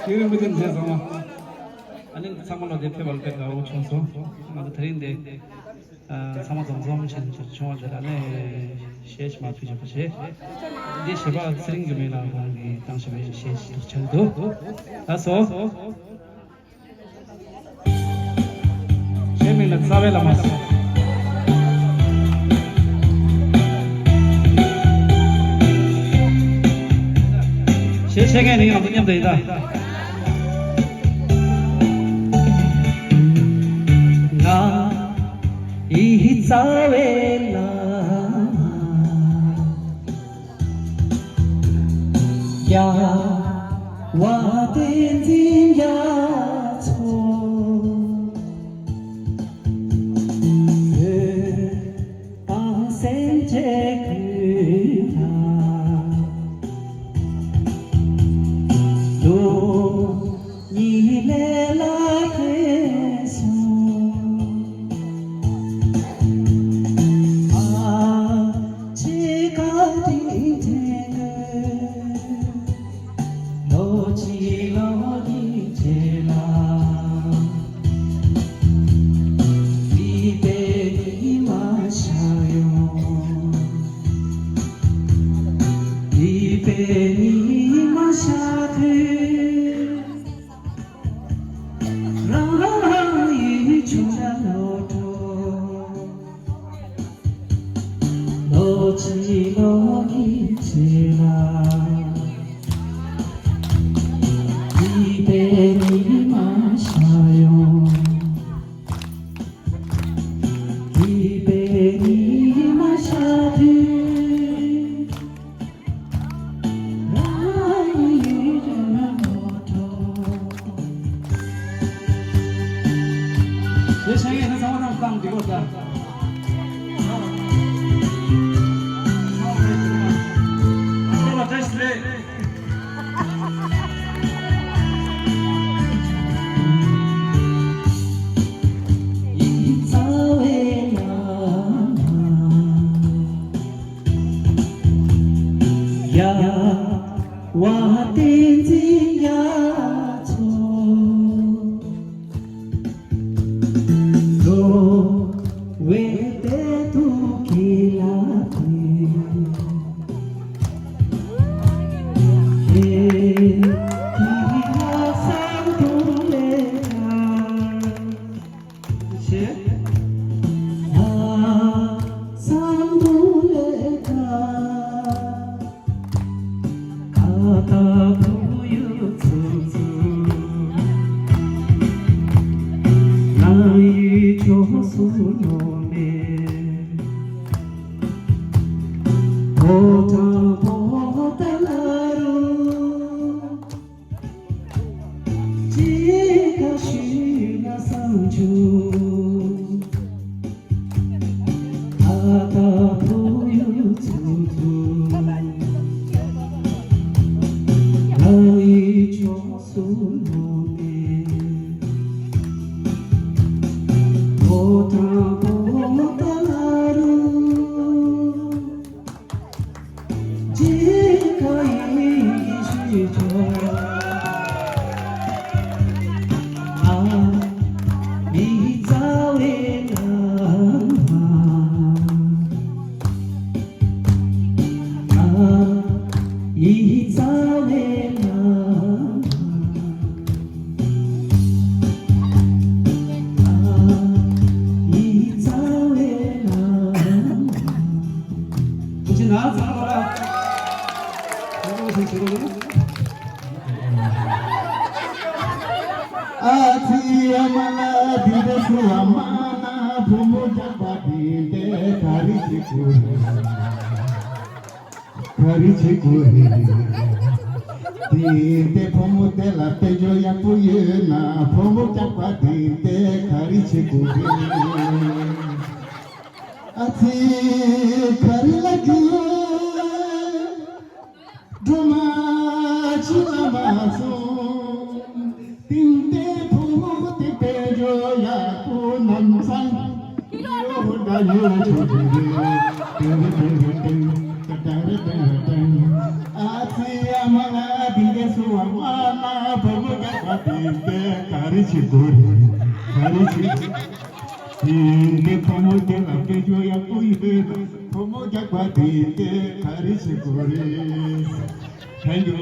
ཡུན་རིང་པོ་ཅན་བྱས་སོང་བ། ཨ་ནི་ཚང་མ་ལ་དེ་ཕེབས་པར་དཔེ་དགའ་བོ་བྱུང་སོང་། ང་ཚོ་དེ་རིང་འདི་ཚང་མ་འཛོམས་འཛོམས་བྱས་བྱུང་བ་དེ་ལ་ནས་གཞས་ཞིག་མར་ཕུལ་ཆོག་པ་བྱས། འདི་གཞས་པ་ཚེ་རིང་སྒྱུ་མའི་ལགས་ཁོང་གིས་བཏང་བཞག་པའི་གཞས་ཤིག་ཆགས་འདུག་ལགས་སོ། གཞས་མིང་ལ་རྩ་བའི་བླ་མ། གཞས་ཤེས་མཁན་ནི་ང་ཚོ་མཉམ་དུ་ཡིན་ད། ང་ཡི་རྩ་བའི་བླ་མ། རྒྱལ་བ་བསྟན་འཛིན་རྒྱ་མཚོ། བོད་དང་སེམས་ཅན་ཀུན་ལ། ལོ་གཉིས་ལས་ལ་ཁེལ་སོང་། ཨ་ཅེ་བཀའ་དྲིན་དྲན་གི། ལོ་གཅིག་ལོ་གཉིས་རྗེས་ལ། ལི་པའི་ཉི་མ་ཤར་ཡོང་། ལི་པའི་ཉི་མ་ཤར་དུས། རང་རང་ཡུལ་ཆུང་ལ་ལོག་འགྲོ། ལོ་གཅིག་ལོ་གཉིས་རྗེས་ལ། ལི་པའི་ཉི་མ་ཤར་ཡོང་། ལི་པའི་ཉི་མ་ཤར་དུས། རྒྱལ་བ་བསྟན་འཛིན་རྒྱ་མཚོ། འགྲོ་བའི་དཔལ་དུ་སྐྱེ་ལ་ཕེབས། ཧེ་ཧི་ཧ་སམ་དུ་ལེ་ཁ། ཆེ། ལྷག་བསམ་དུ་ལེ་ཁ། ཁ་ཏ་ཕུ་ཡུ་ཚུ་ཚུ། ང་ཡི་ཕྱོགས་སུ་ལོག་ནས། ཕོ་བྲང་པོ་ཏ་ལ་རུ། ཅི་ག་ཤུ་ན་སང་ཆུ། ཨ་ཏ་ཕུ་ཡུ་ཚུ་ཚུ། ང་ཡི་ཕྱོགས་སུ་ལོག་ནས། ཕོ་བྲང་པོ་ཏ་ལ་རུ། ཨ་ཙི་ཨ་མ་ལ་དེ་འདྲ་སུ་ཨ་མ་ན་བུ་མོ་རྒྱག་པ་དེ་འདྲ་ག་རེ་བྱེད་དགོས། རེ་བྱེད་དགོས་རེད། དེ་ཡིན་ཏེ་བུ་མོ་དེ་ལ་དཔལ་འབྱོར་ཡག་པོ་ཡོད་ན། བུ་མོ་སྐྱག་པ་དེ་ཡིན་ཏེ་ག་རེ་བྱེད་དགོས་རེད། ཨ་ཙི། ག་རེ་ལབ་རྒྱུ། སྒྲོལ་མ་ཕྱི་ལ་མ་སོང་། དེ་ཡིན་ཏེ་བུ་མོ་དེ་དཔལ་འབྱོར་ཡག་པོ་ནམ་སང་། ཨ་ཙི་ཨ་མ་ལགས། འདི་འདྲ་སོང་བ་མ་ན། བུ་མོ་སྐྱག་པ་དེ་ཡིན་ཏེ་ག་རེ་བྱེད་དགོས་རེད། ག་རེ་བྱེད། དེ་ཡིན་ཏེ་བུ་མོ་དེ་ལ་དཔལ་འབྱོར་ཡག་པོ་ཡོད་ན། བུ་མོ་སྐྱག་པ་དེ་ཡིན་ཏེ་ག་རེ་བྱེད་དགོས་རེད། Thank you.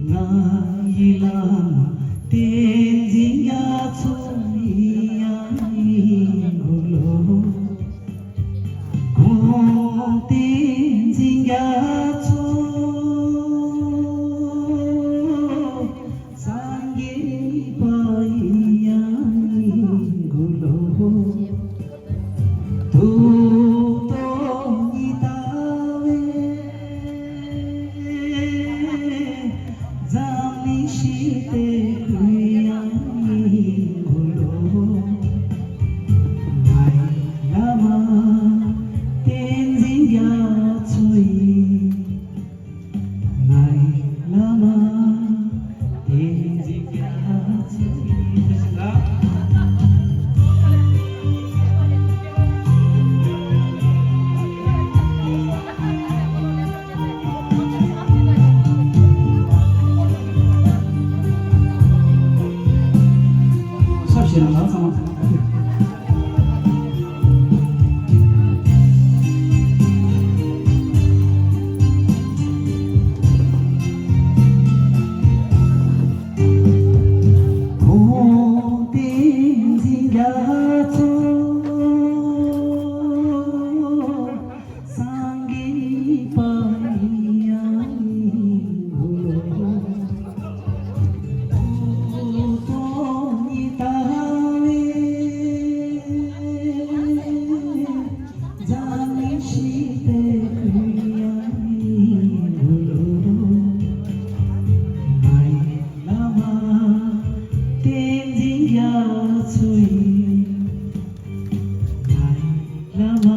ང་ཡི་བླ་མ་བསྟན་འཛིན་རྒྱ་མཚོ་ཡི་ཡང་ཡིན་དགོས་ལོ། གོང་བསྟན་འཛིན་རྒྱ་མཚོ་སངས་རྒྱས་པ་ཡི་ཡང་ཡིན་དགོས་ལོ། ཐུགས་དོན་ཉི་ཟླ་བའི་འཛམ་གླིང་ཞི་བདེའི་གུ་ཡངས་སྙིང་གུ་ལོ། ང་ཡི་བླ་མ་བསྟན་འཛིན་རྒྱ་མཚོ་ཡི། ང་ཡི་བླ་མ་བསྟན་འཛིན་རྒྱ་མཚོ་ཡི། ཆབ་ཞེས་ན་ལ་ཚང་མ། གོང་བསྟན་འཛིན་རྒྱ་མཚོ་སངས་རྒྱས་པ་ཡང་ཡིན་དགོས་ལོ། ཐུགས་དོན་ཉི་ཟླ་བའི་འཛམ་གླིང་ཞི་བདེའི་གུ་ཡངས་སྙིང་གུ་ལོ། ང་ཡི་བླ་མ་བསྟན་འཛིན་རྒྱ་མཚོ་ཡི། ང་ཡི་བླ་མ་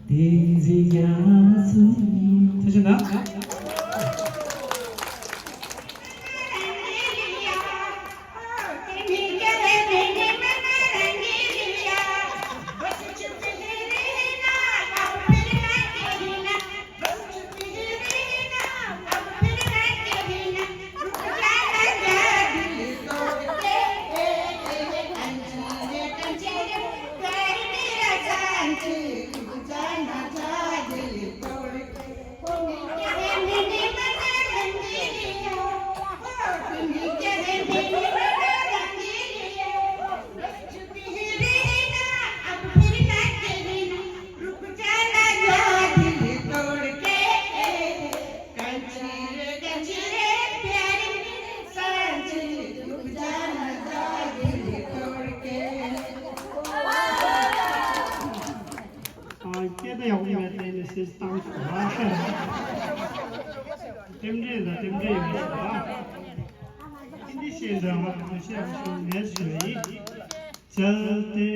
བསྟན་འཛིན་རྒྱ་མཚོ་ཡི། ཐུགས་རྗེ་གནང་། སྐད་ད་ཡག་པོ་མེད་དེ་ནི་སེམས་བཏང་ཤོག་ཨ། རྟེན་འབྲེལ་ད་རྟེན་འབྲེལ་ཡོད་ཤོག་ཨ། ཨིན་ཇི་བཤད་འདྲ་བ་དང་བཤད་ཤོག་མེད་ཤོག་ཡིན། चलते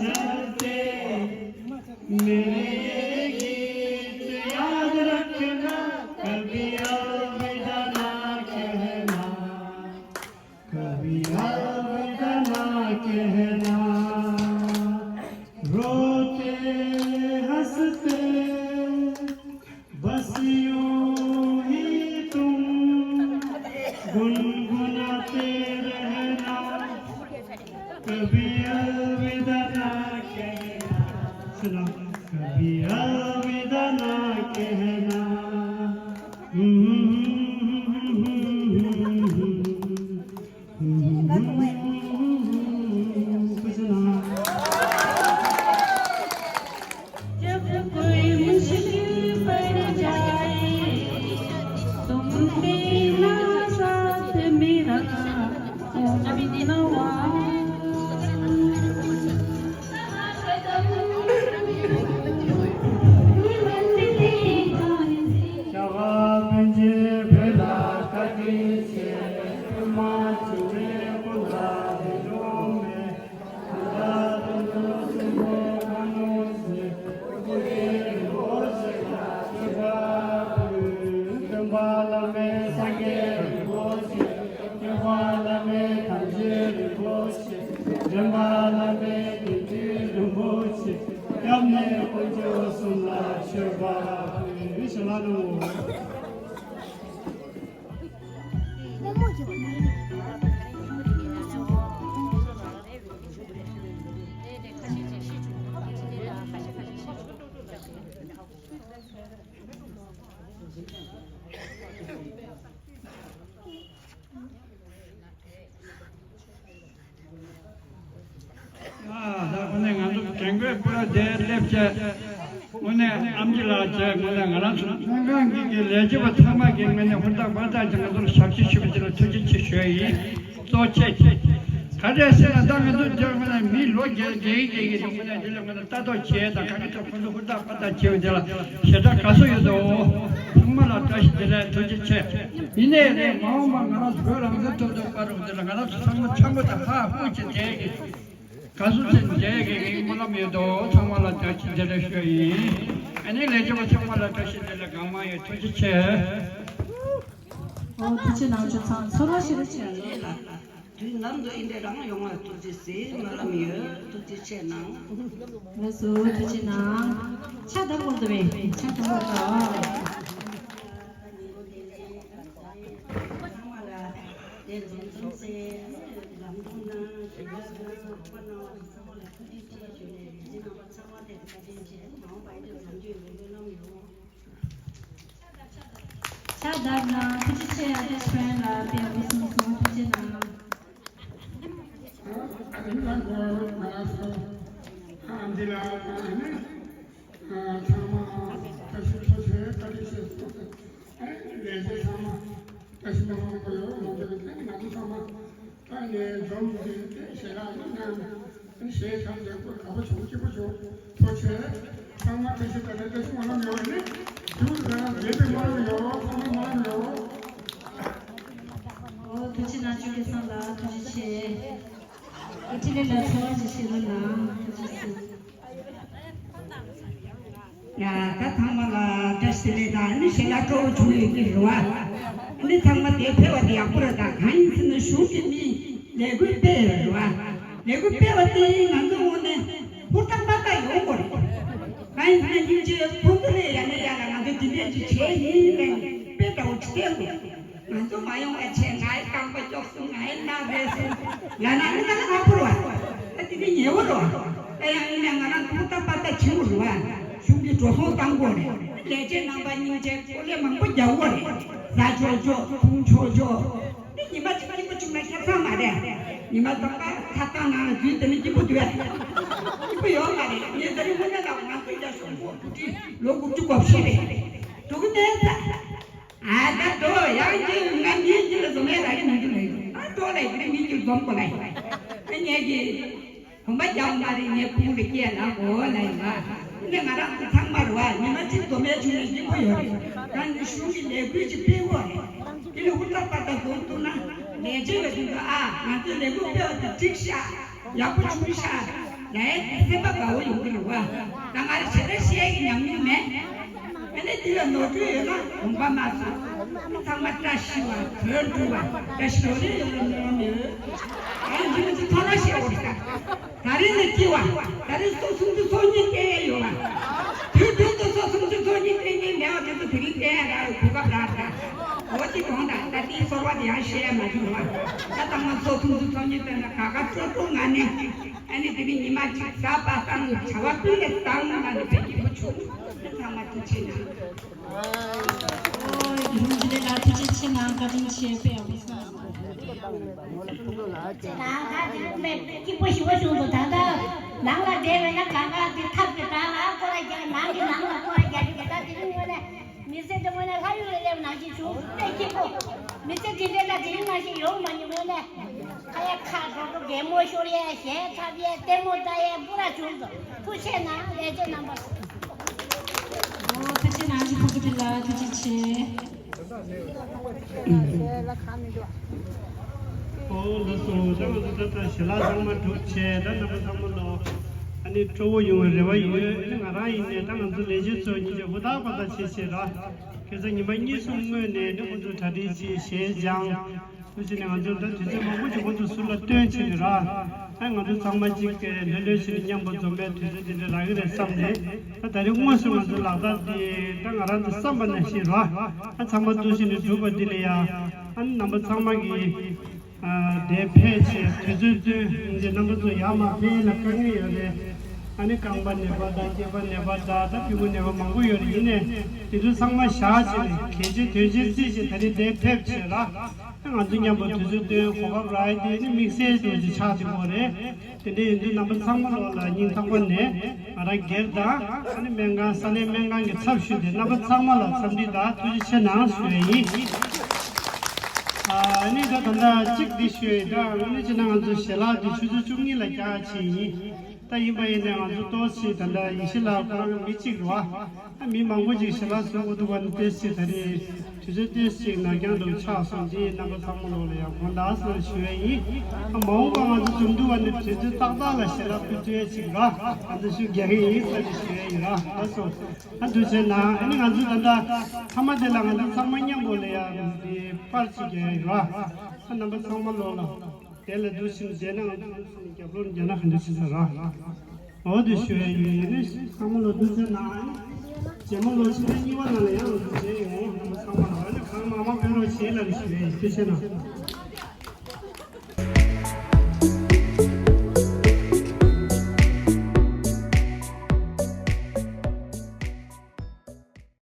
चलते मेरे ये गीत याद रखना, कभी अलविदा ना कहना, कभी अलविदा ना कहना। रोते गुनगुनाते रहना, कभी अलविदा ना कहना। सुना, कभी अलविदा ना कहना। जब कोई मुश्किल पड़ जाए, तुम देना साथ मेरा, ओ नवाज। སྐྱབས་གནས་དཀོན་མཆོག་གསུམ་ལ་མཆོད་པ་ཕུལ། ཞལ་ལག་གནང་ངོ་། ཨ། ད་དངོས་གནས་ང་ཚོ་དྲན་སྐུལ་པུ་ར་དེ་སླེབས་བྱས། དངོས་གནས་ཨམ་ཆི་ལགས་བྱས། དངོས་གནས་ང་རང་ཚོ་ལྷན་ཁང་གི་གི་ལས་བྱེད་པ་ཚང་མ་གིས་དངོས་གནས་ཧུར་ཐག་པར་ཐག་གིས་ང་ཚོར་ཞབས་ཕྱི་ཞུ་བ་དེ་ལ་ཐུགས་རྗེ་ཆེ་ཞུ་ཡ་ཡིན། གཙོ་ཆེ་ཆེ། ག་རེ་ཟེར་ན་ད་ང་ཚོ་དེར་དངོས་གནས་མི་ལོ་རྒས་རྒས་རྒས་ཀྱི་དངོས་གནས་དེ་ལ་ང་ཚོ་ལྟ་རྟོག་བྱས་དང་ག་གི་ཐོག་ཁོང་ཚོ་ཧུར་ཐག་པར་ཐག་བྱས་པ་དེ་ལ་ཞེ་དྲག་དགའ་བསུ་ཡོད་དོ། ཚང་མ་ལ་བཀྲ་ཤིས་བདེ་ལེགས། ཐུགས་རྗེ་ཆེ། ཡིན་ནའི་རེད། མ་འོངས་པ་ང་རང་ཚོ་བོད་རང་བཙན་ཐོབ་ཐོབ་པ་རུ་འདི་ལ་ང་རང་ཚོ་ཚང་མ་འཆམ་པོ་དང་ཧ་ཧུ་བྱེད་བསྡད་ཀྱི། དགའ་བསུ་ཆེན་མཇལ་ཡ་གི་ངའི་སྨོན་ལམ་ཡོད་དོ། ཚང་མ་ལ་བཀྲ་ཤིས་བདེ་ལེགས་ཞུ་ཡ་ཡིན། ཨ་ནི་ལས་བྱེད་པ་ཚང་མ་ལ་བཀྲ་ཤིས་བདེ་ལེགས། གང་མང་ཡོད། ཐུགས་རྗེ་ཆེ། ཨོ་ཐུགས་རྗེ་གནང་། ཆུ་ཚང་ཚོར་བ་ཞེ་པོ་ཆེ་ལ། དུས་ནམ་དུ་ཨིན་དེ་རང་ཡོང་བ་ཐུགས་རྗེ་ཆེ། སྨོན་ལམ་ཡོད། ཐུགས་རྗེ་ཆེ་གནང་། ལགས་སོ། ཐུགས་རྗེ་གནང་། ཕྱག་བརྡབ་དགོས་འདུག་པས། ཕྱག་བརྡབ་དགོས་འདུག་ཕྱག་བརྡབ་གནང་། ཐུགས་རྗེ་ཆེ། ཨ་ཏི་ཕྲན་ལ་དཔེ་ཡག་པོ་གསུངས་སོང་། ཐུགས་རྗེ་གནང་། ཚང་མ་བཀྲ་ཤིས་ཐུགས་རྗེ་ཆེ། བཀྲ་ཤིས་ཐུགས་རྗེ་ཆེ། ལས་བྱེད་ཚང་མ་བཀྲ་ཤིས་སྨོན་ལམ་ཡོད། ང་ཚོ་ཚང་མ་ཨ་ནི་འཛོམས་ཏེ་ཞལ་ལག་གནང་། ཞལ་ཆང་མཛད་སྒོ་དགའ་པོ་བྱུང་། སྐྱིད་པོ་བྱུང་། ཐུགས་རྗེ་ཆེ། ཚང་མ་བཀྲ་ཤིས་བདེ་ལེགས། བཀྲ་ཤིས་སྨོན་ལམ་ཡོད་རེད། ཐུགས་རྗེ་ཆེ། བདེ་བའི་སྨོན་ལམ་ཡོད། ཚང་མ་སྨོན་ལམ་ཡོད། ཨོ་ཐུགས་རྗེ་གནང་། ཆོས་སྐྱིད་ཚང་ལ་ཐུགས་རྗེ་ཆེ། ཨེ་ཁྲི་ལི་ལ་ཚོར་བ་ཞིག་བྱེད་རོགས་གནང་། ཐུགས་རྗེ་ཆེ། ཡ། ད་ཚང་མ་ལ་བཀྲ་ཤིས་བདེ་ལེགས་དང་། ཨ་ནི་ཞལ་ལག་སྤྲོ་བོ་བྱུང་ཡོད་ཀྱི་རེད་བ། ཨ་ནི་ཚང་མ་དེ་ཕེབས་པ་དེ་ཡག་པོ་རེད། ད་གང་ཡིན་ཟེར་ན་གཞུང་གི་མི་ལས་འགུལ་སྤེལ་ཡོད་རེད་བ། ལས་འགུལ་སྤེལ་བ་དེ་ང་ཚོ་ངོས་ནས་ཧུར་ཐག་པ་ཐག་ཡོང་དགོས་རེད། གང་ཡིན་ཟེར་ན་སྙིང་རྗེ་ཁོང་ཚོ་ལས་ཡ་ནས་ཡ་ལ་ང་ཚོ་འདི་འདྲས་ཅིག་བྱས་ཡིན་ནས་དཔེ་འདྲ་བོ་ཅིག་སྟོན་དགོས། ང་ཚོ་མ་ཡོང་བ་བྱས། ང་ཡི་རྐང་པ་སྐྱོགས་སོང་། ང་ཡི་སྣ་རལ་སོང་ལབ་ན་ཨ་ནི་ང་ལ་ཁག་པོ་རེད་བ། ད་དེ་ནི་ཉེ་བོ་རེད་བ། ད་ཡང་ཡིན་ན་ང་རང་ཐུགས་ཐག་པ་ཐག་བྱེད་དགོས་རེད་བ། གཞུང་གི་འགྲོ་སོང་བཏང་དགོས་རེད། ལས་བྱེད་རྣམ་པ་སྙིང་རྗེ་ཀོ་ལེ་མང་པོ་རྒྱག་དགོས་རེད། ཟ་ཆོག་ཆོག་འཐུང་ཆོག་ཆོག་ཨ་ནི་ཉི་མ་གཅིག་སྐྱིད་པོ་བྱུང་ན་ཁྱད་མཚར་མ་རེད། ཉི་མ་རྟག་པར་ཐབ་ཚང་ནང་ལ་འཛུལ་བསྡད་ན་སྐྱིད་པོ་འདུག་གས། སྐྱིད་པོ་ཡོད་མ་རེད། ངས་ད་རིང་དངོས་གནས་ལ་ང་ཚོའི་རྒྱ་གཞུང་གི་འགོ་ཁྲིད་ལོ་དགུ་བཅུ་གོ་བཞི་རེད། འགྲོ་གི་མེད་ད། ཨ་ད་འགྲོ་ཡག་གི། ང་མིའི་རྒྱུད་ལ་འཛོམས་ཡས་རག་གི་མི་འདུག་ལབ་ཀྱི། ཨ་འགྲོ་ལབ་ཀྱི་རེད། མིའི་རྒྱུད་འཛོམས་དགོས་ལབ་ཀྱི། ཨ་ངས་ཀྱི་གོམ་པ་རྒྱག་མ་རེད། ངས་ཕུག་ལ་སྐྱེལ་ལབ་དགོས་ལབ་ཡིན་པ། ཨ་ནི་ང་རང་ཚོ་ཚང་མ་རེད་བ། ཉི་མ་གཅིག་འཛོམས་ཡས་བྱུང་ན་སྐྱིད་པོ་ཡོད་རེད། ད་ནི་གཞུང་གི་ལས་འགུལ་ཅིག་སྤེལ་དགོས་རེད། དེ་ལ་ཧུར་ཐག་པ་ཐག་འཛོམས་ཐུབ་ན། ལས་བྱེད་པ་ཚོས་ཨ་ང་ཚོའི་ལས་འགུལ་སྤེལ་བ་དེ་འགྲིག་ཤག་ཡག་པོ་བྱུང་ཤག་ལབ་ཡས་སེམས་པ་དགའ་བོ་ཡོང་གི་རེད་བ། ད་ང་རང་ཞེ་དྲག་བཤད་ཀྱི་ཉམས་མྱོང་མེད། ཨ་ནི་དེ་ལ་ནོར་འཁྲུལ་ཡོད་ན་དགོངས་པ་མ་ཚོམ། ཚང་མ་བཀྲ་ཤིས་པ། དོན་འགྲུབ་པ། བཀྲ་ཤིས་ལོ་ལེགས་ཡོང་བའི་སྨོན་ལམ་ཡོད། ཨ་ནི་འདི་ཚོ་ཐོག་མར་བཤད་དགོས་རེད་ད། ད་རེས་ནས་སྐྱེ་བ། ད་རེས་སོ་སུམ་ཅུ་སོ་གཉིས་སྐྱེ་ཡས་ཡོད་པ། དུས་རྒྱུན་དུ་སོ་སུམ་ཅུ་སོ་གཉིས་སྐྱེ་མཁན་མེད་པ་དེ་ཚོ་ དེ་རིང་བསྟན་ཡ་རག་གོ་སྐབས་རག་ར། འོ་དེ་དོན་དག་ད་དེའི་ཚོར་བ་དེ་ཡང་བཤད་ཡ་མ་བྱུང་བ། ད་ཚང་མ་ཚོ་ཐུང་ཚོ་ཚོ་གཉིས་བཏོན་ན་ག་ག་སྤྲོ་སྤྲོ་ངང་ནས། ཨ་ནི་དེ་རིང་ཉི་མ་གཅིག་གཟའ་པ་སངས་བྱ་བ་ཀུན་ལས་བཏང་ན་ནི་དཔེ་སྐྱིད་པོ་བྱུང་། ཚང་མ་ཐུགས་རྗེ་གནང་། ཨོ་ཡིན་ལ་ཐུགས་རྗེ་ཆེ་གནང་། བཀའ་དྲིན་ཆེ། དཔེ་ཡག་པོ་གསུངས་སོང་། ཁྱེད་རང་ཁ་དེ་རུ་མེད་སྐྱིད་པོ་ཞེ་པོ་བྱུང་འདུག་ད་ལྟ་ནང་ལ་བསྡད་པས་ན་གང་ག་དེ་ཐབ་ཀྱི་བྲག་ལ་སྐོར་ར་རྒྱག་ནང་གི་ནང་ལ་སྐོར་ར་རྒྱག་གི་ད་དེ་རིང་དངོས་གནས་མི་ཚེ་འདི་དངོས་གནས་ལྷ་ཡུལ་ལ་སླེབས་ནང་བཞིན་བྱུང་། དཔེ་སྐྱིད་པོ། མི་ཚེ་འདི་འདྲ་ད་དེ་རིང་ནང་བཞིན་ཡོང་མ་མྱོང་། དངོས་གནས་ཁ་ཡ་ཁ་གྲོགས་གྲོགས་གད་མོ་ཤོར་ཡས་གཞས་འཁྲབ་ཡས་ལྟད་མོ་ལྟ་ཡས་སྤུ་ར་བྱུང་འདུག་ཐུགས་རྗེ་གནང་། ལས་བྱེད་རྣམ་པ། ཨོ་ཐུགས་རྗེ་གནང་། ཅི་ཕུག་གི་ལ་ཐུགས་རྗེ་ཆེ། ཨོ་ལགས་སོ། ད་ང་ཚོ་ད་ལྟ་ཞལ་ལག་ཚང་མ་གྲུབ་བྱས། ད་རྣམ་པ་ཚང་མ་ལོ་ཨ་ནི་སྤྲོ་བོ་ཡོང་བའི་རེ་བ་ཡོད། ཨ་ནི་ང་རང་ཡིན་ནའི་ད་ང་ཚོ་ལས་བྱེད་ཚོ་ཉིན་བྱེད་ཧུར་ཐག་པ་ཐག་བྱེད་བྱེད་ར། ཁ་སང་ཉི་མ་གཉིས་གསུམ་སྔོན་ནས་ནི་ཁོ་ཚོ་གྲ་སྒྲིག་བྱས་གཞས་སྦྱངས། དེ་བྱས་ནས་ང་ཚོ་ད་དུས་ཚོད་མང་པོ་ཅིག་ཁོ་ཚོ་ཟུར་ལ་བཏོན་བྱས་ནས་ར། ཨ་ང་ཚོ་ཚང་མ་གཅིག་གི་ལྷོད་ལྷོད་བྱས་ནས་མཉམ་པོ་འཛོམས་པའི་དུས་ཚོད་དེ་འདྲ་རག་གི་རེད་བསམ་ནས། ད་ད་རེས་དངོས་སུ་ང་ཚོ་ལག་བསྟར་དེ་ད་ང་རང་ཚོ་བསམ་པ་ནང་བཞིན་ར། ཨ་ཚང་མ་འདུ་བྱས་ནས་གྲུབ་པ་འདི་ལ་ཡ། ཨ་ནི་རྣམ་པ་ཚང་མ་གིས་ཨ་དེ་ཕེབས་བྱས་དུས་ཚོད་བཏོན་བྱས། རྣམ་པ་ཚོ་ཡར་མར་ཕེབས་ན་དཀའ་ངལ་ཡོད་རེད། ཨ་ནི་རྐང་པ་ནད་པ་དང་སྐེད་པ་ནད་པ་དང་ད་ཕྲུ་གུ་ནད་པ་མང་པོ་ཡོད་རེད། ཡིན་ནའི་དེ་ཚོ་ཚང་མ་བཞག་བྱས་གལ་ཆེ་དོན་ཆེ་བརྩིས་བྱས་ད་རེས་འདིར་ཕེབས་བྱས་ར། ང་ཚོ་མཉམ་པོ་དུས་ཚོད་བཏོན་གོ་སྐབས་རག་ཡ་དེ་ནི་དམིགས་བསལ་དུ་ཅིག་ཆགས་བསྡད་ཡོད་རེད། དེ་འདྲ་ཡིན་དུས་རྣམ་པ་ཚང་མ་ལོག་ལ་སྙིང་ཐག་པ་ནས་ང་རང་སྒེར་དང་ཨ་ནི་སྨན་ཁང་ས་གནས་སྨན་ཁང་གི་ཚབ་ཞུས་ཏེ་རྣམ་པ་ཚང་མ་ལ་འཚམས་འདྲི་དང་ཐུགས་རྗེ་ཆེ་གནང་ཞུ་ཡ་ཡིན། ཨ་ནི་ད་ད་ལྟ་གཅིག་འདི་ཞུ་ཡ་ཡིན། ད་ཨ་ནི་བྱས་ན་ང་ཚོ་ཞལ་ལག་འདི་ཆུ་ཚོད་བཅུ་གཉིས་ལ་རྒྱག་བྱས་ཡིན། ད་ཡིན་པ་ཡིན་ནའི་ང་ཚོ་ཏོག་ཙམ་ད་ལྟ་ཡེ་ཤེས་ལགས་ཁོ་རང་མི་གཅིག་རེད་བ། ཨ་མི་མང་པོ་ཅིག་ཞལ་ལག་བཟོ་དགོས་འདུག་བ་ནི་ཏོག་ཙམ་ད་རེས་དུས་ཚོད་ཏོག་ཙམ་ནར་འགྱངས་འདྲ་བོ་ཆགས་སོང་། འདི་རྣམ་པ་ཚང་མ་ལོག་ལ་ཡང་དགོངས་དག་ཞུ་ཡ་ཡིན། ཨ་མ་འོངས་པ་ང་ཚོ་འཛོམས་འདུག་བ་ནི་དུས་ཚོད་ཏག་ཏག་ལ་ཞལ་ལག་ཕུལ་ཐུབ་ཡ་ཅིག་ར། ང་ཚོ་ཤུགས་རྒྱག་གི་ཡིན་ཟེར་ནས་ཞུ་ཡ་ཡིན་ར། ལགས་སོ། ཨ་འདུག་བྱས་ན་ཨ་ནི་ང་ཚོ་ད་ལྟ་མཐའ་མ་དེ་ལ་ང་ཚོ་ཚང་མ་མཉམ་པོ་ལ་ཡང་འདི་པར་ཅིག་རྒྱག་ཡ་ཡིན་ར། ཨ་རྣམ་པ་ཚང་མ་ལོག་ལ་དེ་ལ་འདུག་བྱས་ན་དེ་ན་ང་ཚོ་འདུག་བྱས་ན་རྒྱབ་ལོག་རྒྱག་ན་ག་འདྲ་བྱེད་ས་ར། འོ་དེ་ཞུ་ཡ་ཡིན། ཨ་ནི་ཚང་མ་ལོག་འདུག་བྱས་ན་ཨ་ནི་རྗེས་མ་ལོག་ཕྱི་ཟླ་གཉིས་པ་ནང་ལ་ཡང་ལོག་འདུག་བྱས་ཡོང་། རྣམ་པ་ཚང་མ་ལ་ཨ་ནི་གང་མང་མང་ཕེབས་རོགས་བྱེད་ལབ་ཞུ་ཡ་ཡིན། ཐུགས་རྗེ་ཆེ་གནང་།